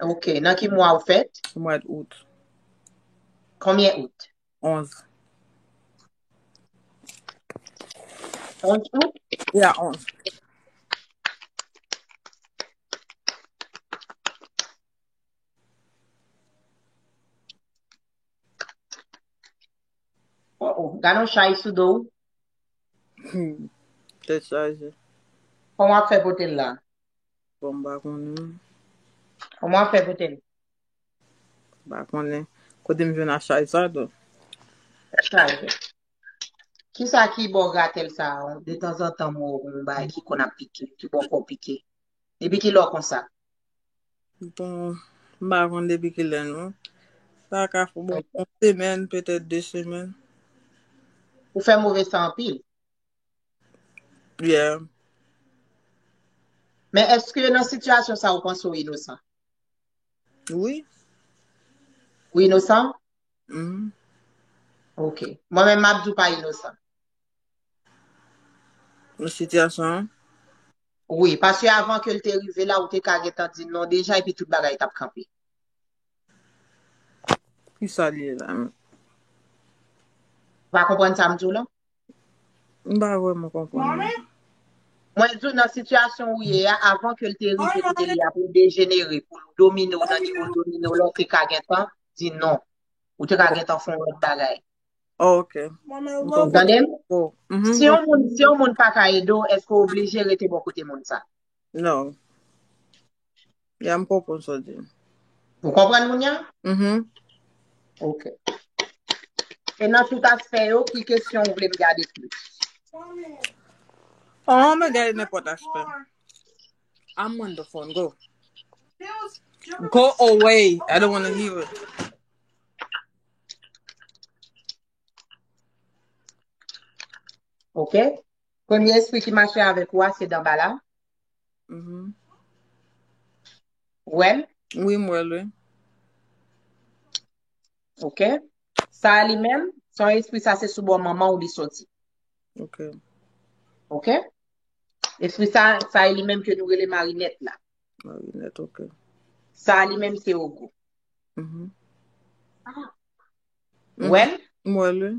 Ok, nan ki mwa ou fèt? Mwa out. Konbyen out? Onz. Onz out? Ya, onz. Oh, oh. Gade yon chay sou do w. Hmm. Tèt chaje. Kòman w ap fè pote l la? Bon, m pa konnen. Kòman w ap fè pote l? M pa konnen. Kote m jwenn a chay sa, do? Chay. Kisa ki ba w gratèl sa a? Detanzantan m wè yon bagay ki konn ap pike, ki ba w kò pike. Depi kilè w konsa? Bon, m pa konn depi kilè non. Sa ka fè bon, yon semèn, petèt de semèn. Ou fè move san anpil. Yeah. Men èske nan sitiyasyon sa ou panse w inosan? Wi. Ou inosan? Mhm. Ok. Mwen menm m ap di w pa inosan. Nan sitiyasyon an? Wi, paske avan ke l te rive la, ou te ka gentan di non deja epi tout bagay t ap kanpe. Kisa li ye la menm? Ou pa konprann sa m di w lan? M pa vrèman konprann non. Mwen di w nan sitiyasyon ou ye a, avan ke l te rive kote li a, pou l dejenere, pou l domine w nan nivo l domine w la, ou te ka gentan di non. Ou te ka gentan fè yon lòt bagay. Oh, ok. Ou tande m? Oh, mhm. Si yon moun, si yon moun pa ka ede w, èske w oblije rete bò kote moun sa? Non. Ya, m konprann sa w di. Ou konprann moun ya? Mhm. Ok. E nan tout aspè yo, ki kesyon ou vle m gade plis? Oh, m gade nenpòt aspè. I'm on the phone. Go. Go away. I don't want to hear it. Ok. Premye espri ki mache avèk ou a, se Danbala. Mhm. Ou wè l? Wi, m wè l, wi. Ok. Sa a li menm, se yon espri, sa se sou bò manman w li soti. Ok. Ok? Espri sa, sa e li menm ke nou rele marinèt la. Marinèt, ok. Sa a li menm se ogou. Mhm. Ou wè l? M wè l, wi.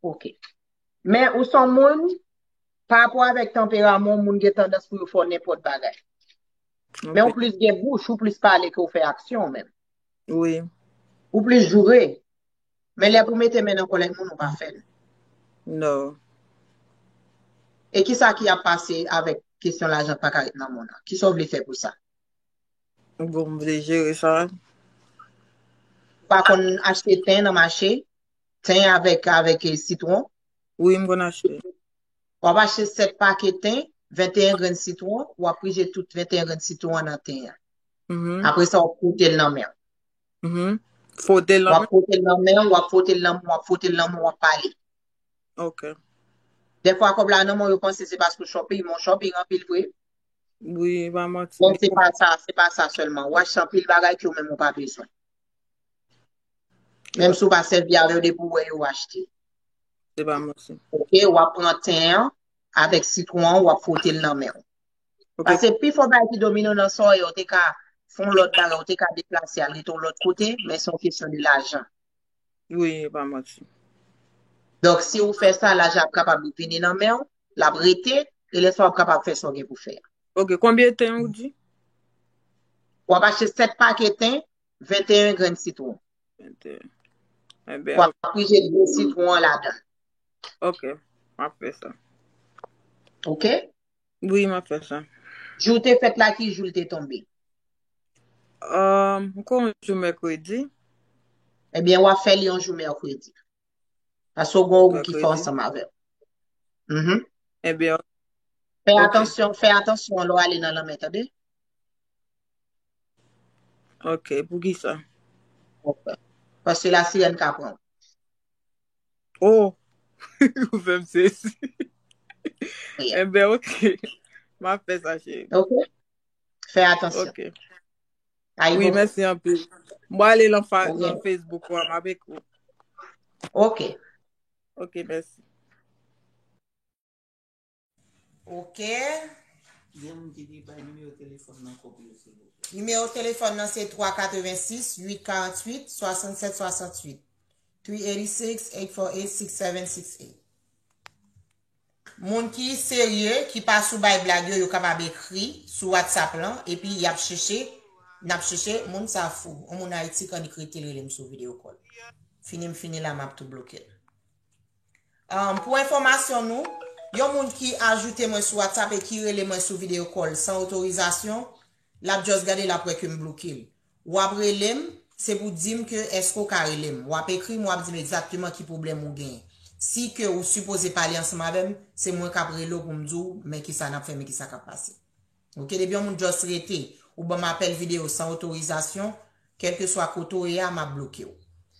Ok. Men ou se yon moun, pa rapò avèk tanperaman w, moun gen tandans pou yo fè w nenpòt bagay. Men ou plis gen bouch, ou plis pale ke w fè aksyon menm. Wi. Ou plis joure. Men lè pou mete men nan kòlèt moun, ou pa fè l. Non. E kisa ki ap pase avèk kesyon lajan k pa ka ret nan men w nan? Kisa w vle fè pou sa? Bon, m vle jere sa. Ou pa konn achte ten nan mache? Ten avèk, avèk, eh, sitwon? Wi, m konn achte. W ap achte sèt pake ten, venteyen grenn sitwon, w ap pije tout venteyen grenn sitwon an nan ten an. Mhm. Apre sa, w ap fwote l nan men w. Mhm. Fwote l W nan ap fwote l nan men w, w ap fwote l nan men w, w ap fwote l nan men w, w ap pale. Ok. Dèfwa kòb la nan men w, yo panse se paske w shopping, men w shopping anpil vre. Wi, pa manti. Men se pa sa, se pa sa sèlman. W achte anpil bagay ke w menm ou pa bezwen. Menm si w pa sèvi avè yo, depi w wè yo, w achte. Se pa manti. Ok, w ap pran ten an avèk sitwon an, w ap fwote l nan men w. Ok. Paske pi fò bagay ki domine w nan sa w ye, w te ka fè yon lòt bagay, w te ka deplase al rete yon lòt kote, men se yon kesyon de lajan. Wi, pa manti. Donk, si w fè sa, lajan ap kapab vini nan men w, l ap rete, e lè sa w ap kapab fè sa w gen pou fè a. Ok, konbyen ten ou di? W ap achte sèt pake ten, venteyen grenn sitwon. Venteyen. Enben, W ap pije de sitwon an ladan. Ok, m ap fè sa. Ok? Wi, m ap fè sa. Jou w te fèt la, ki jou l te tonbe? Um, m kwè yon jou mèkredi. Ebyen, w ap fè li yon jou mèkredi. Paske w gen yon ogou ki fè ansanm avè w. Mhm. Ebyen, fè atansyon, fè atansyon lè w ale nan lanmè, tande? Ok, poukisa? Ok. Paske lasirèn ka pran w. Oh! Ou fè m sezi. Ebyen, ok. M ap fè sa, cheri. Ok. Fè atansyon. Ok. Wi, mèsi anpil. M ale nan Facebook ou a, m ap ekri w. Ok. Ok, mèsi. Ok. Gen moun ki di bay nimewo telefòn nan ankò pou yo, silvouplè. Nimewo telefòn nan se twa katrevensis, uit karanntuit, swasannsèt swasantuit. Three eighty-six, eight four eight, six seven six eight. Moun ki serye, ki pa sou bay blag yo, yo kapab ekri sou WhatsApp lan, epi y ap chèche, n ap chèche, moun sa fou. Yon moun Ayiti k annik rete l rele m sou video call. Fini m fini la, m ap tou bloke l. Um, pou enfòmasyon nou, yon moun ki ajoute mwen sou WhatsApp e ki rele mwen sou video call san otorizasyon, l ap just gade, l ap wè ke m bloke l. W ap rele m, se pou di m ke èske w ka rele m. W ap ekri m, w ap di m egzakteman ki pwoblèm ou genyen. Si ke ou sipoze pale ansanm avè m, se mwen k ap rele w pou m di w, men kisa n ap fè, men kisa k ap pase. Ok, depi yon moun just rete, ou ban m apèl videyo san otorizasyon, kèlkeswa kote w ye a, m ap bloke w.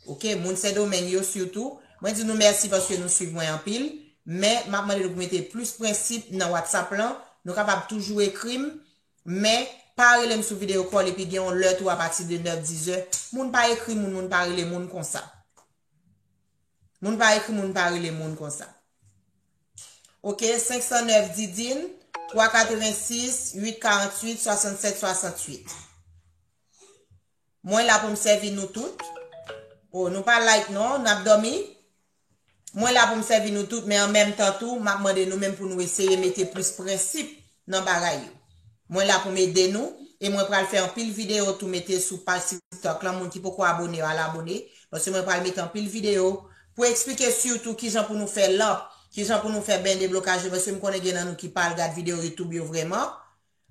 Ok, moun Sendomeng yo sitou, mwen di nou mèsi paske nou swiv mwen anpil, men m ap mande nou pou mete plis prensip nan WhatsApp lan, nou kapab toujou ekri m, men pa rele m sou video call epi gen yon lè tou apati de nèf, dizè, moun pa ekri moun, moun pa rele moun konsa. Moun pa ekri moun, pa rele moun konsa. Ok, senk san nèf Didine, twa katrevensis, uit karanntuit, swasannsèt swasantuit. Mwen la pou m sèvi nou tout. Oh, nou pa like non, n ap dòmi. Mwen la pou m sèvi nou tout, men an menm tan tou, m ap mande nou menm pou nou eseye mete plis prensip nan bagay yo. Mwen la pou m ede nou, e mwen pral fè anpil videyo tou mete sou paj TikTok lan, moun ki poko abone yo al abone, paske mwen pral mete anpil videyo pou eksplike sitou kijan pou nou fè lanp, kijan pou nou fè ben deblokaj yo, paske m konnen gen nan nou ki pa al gad videyo YouTube yo vrèman.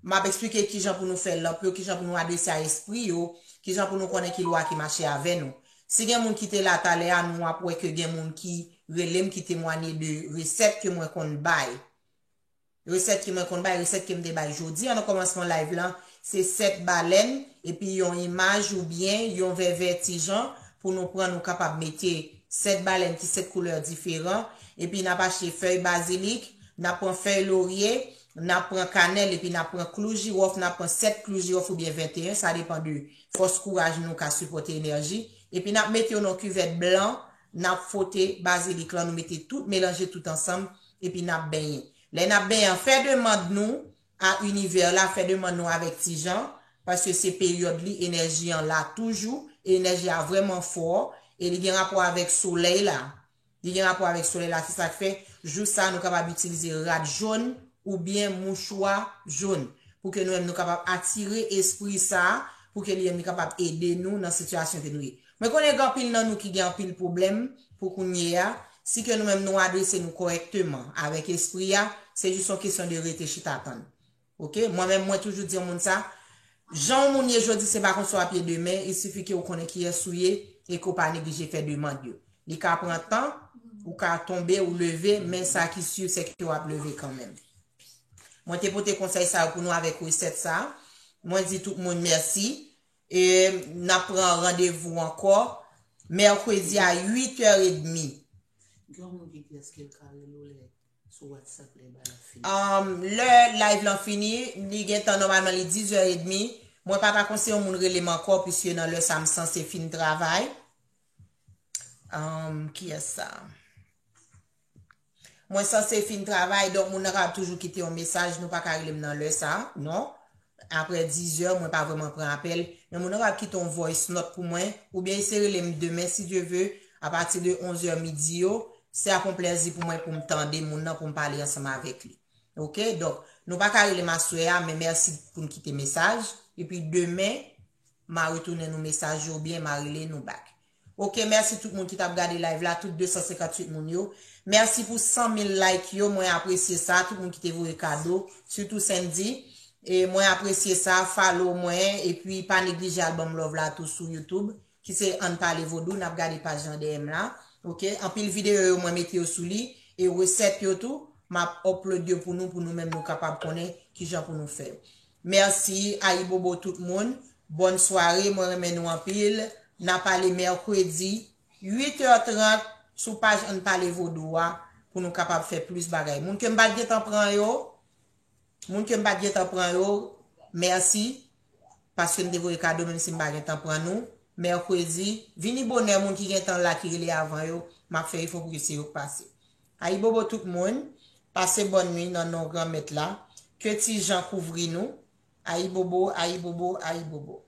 M ap eksplike kijan pou nou fè lanp yo, kijan pou nou adrese a espri yo, kijan pou nou konnen ki lwa ki mache avè nou. Si gen moun ki te la talè a, nou ap wè ke gen moun ki rele m, ki temwanye de resèt ke mwen konn bay. Resèt ke mwen konn bay, resèt ke m te bay jodi a nan kòmansman live lan, se sèt balèn, epi yon imaj oubyen yon vèvè ti jan pou nou pran, nou kapab mete sèt balèn ki sèt koulè diferan, epi n ap achte fèy bazilik, n ap pran fèy lorye, n ap pran kanèl, epi n ap pran klou jiwòf, n ap pran sèt klou jiwòf oubyen venteyen, sa depann de fòs kouraj nou ka sipòte enèji, epi n ap mete yo nan kivèt blan, n ap fwote bazilik lan, nou mete tout, melanje tout ansanm, epi n ap benyen. Lè n ap benyen an, fè demann nou a inivè la, fè demann nou avèk ti jan, paske se peryòd li, enèji an la toujou, e enèji a vrèman fò, e li gen rapò avèk solèy la. Li gen rapò avèk solèy la, se sa k fè, jou sa, nou kapab itilize rad jòn oubyen mouchwa jòn, pou ke nou menm nou kapab atire espri sa, pou ke li menm li kapab ede nou nan sitiyasyon ke nou ye. Mwen konnen gen anpil nan nou ki gen anpil pwoblèm pou kounye a, si ke nou menm nou adrese nou kòrèkteman avèk espri a, se jis yon kesyon de rete chita tann. Ok? Mwen menm, mwen toujou di yon moun sa, jan yon moun ye jodi, se pa konsa w ap ye demen, il sifi ke w konnen kiyès ou ye e ke w pa neglije fè demann yo. Li ka pran tan, ou ka tonbe, ou leve, men sa ki si, se ke w ap leve kanmenm. Mwen te pote konsèy sa yo pou nou avèk resèt sa. Mwen di tout moun mèsi. E n ap pran randevou ankò mèkredi a uit è edmi. Gen yon moun ki di èske l ka rele w lè sou WhatsApp lè bagay ap fini? Um, lè live lan fini, li gentan nòmalman li diz è edmi. Mwen pa ta konseye yon moun rele m ankò, piske nan lè sa m sanse fin travay. Um, kiyès sa? Mwen sanse fin travay, donk moun nan kapab toujou kite yon mesaj, nou pa ka rele m nan lè sa, non. Apre diz è, mwen pa vrèman pran apèl, men moun nan kapab kite yon voice note pou mwen, oubyen eseye rele m demen, si Dye ve, apati de onz è midi yo, se ap yon plèzi pou mwen pou m tande moun nan, pou m pale ansanm avèk li. Ok, donk, nou pa ka rele m aswè a, men mèsi pou n kite mesaj, epi demen, m a retounen nou mesaj yo, oubyen m a rele nou back. Ok, mèsi tout moun ki t ap gade live la, tout de san senkantuit moun yo. Mèsi pou san mil like yo, mwen apresye sa, tout moun ki te voye kado, sitou Sandy. E mwen apresye sa, follow mwen, epi pa neglije al ban m love la tou sou YouTube, ki se Ann Pale Vodou, n ap gade paj lan dèyè m la. Ok, anpil videyo yo mwen mete yo sou li, e resèt yo tou, m ap upload yo pou nou, pou nou menm nou kapab konnen kijan pou nou fè yo. Mèsi, ayibobo tout moun. Bòn sware, mwen renmen nou anpil. N a pale mèkredi, uit è trant, sou paj Ann Pale Vodou a, pou nou kapab fè plis bagay. Moun ke m pa t gentan pran yo, moun ke m pa t gentan pran yo, mèsi, paske m te voye kado, menm si m pa gentan pran nou. Mèkredi, vini bonè, moun ki gentan la, ki rele avan yo, m ap fè efò pou ke se yo k pase. Ayibobo tout moun, pase bòn nwi nan non Granmèt la, ke Ti Jan kouvri nou. Ayibobo, ayibobo, ayibobo.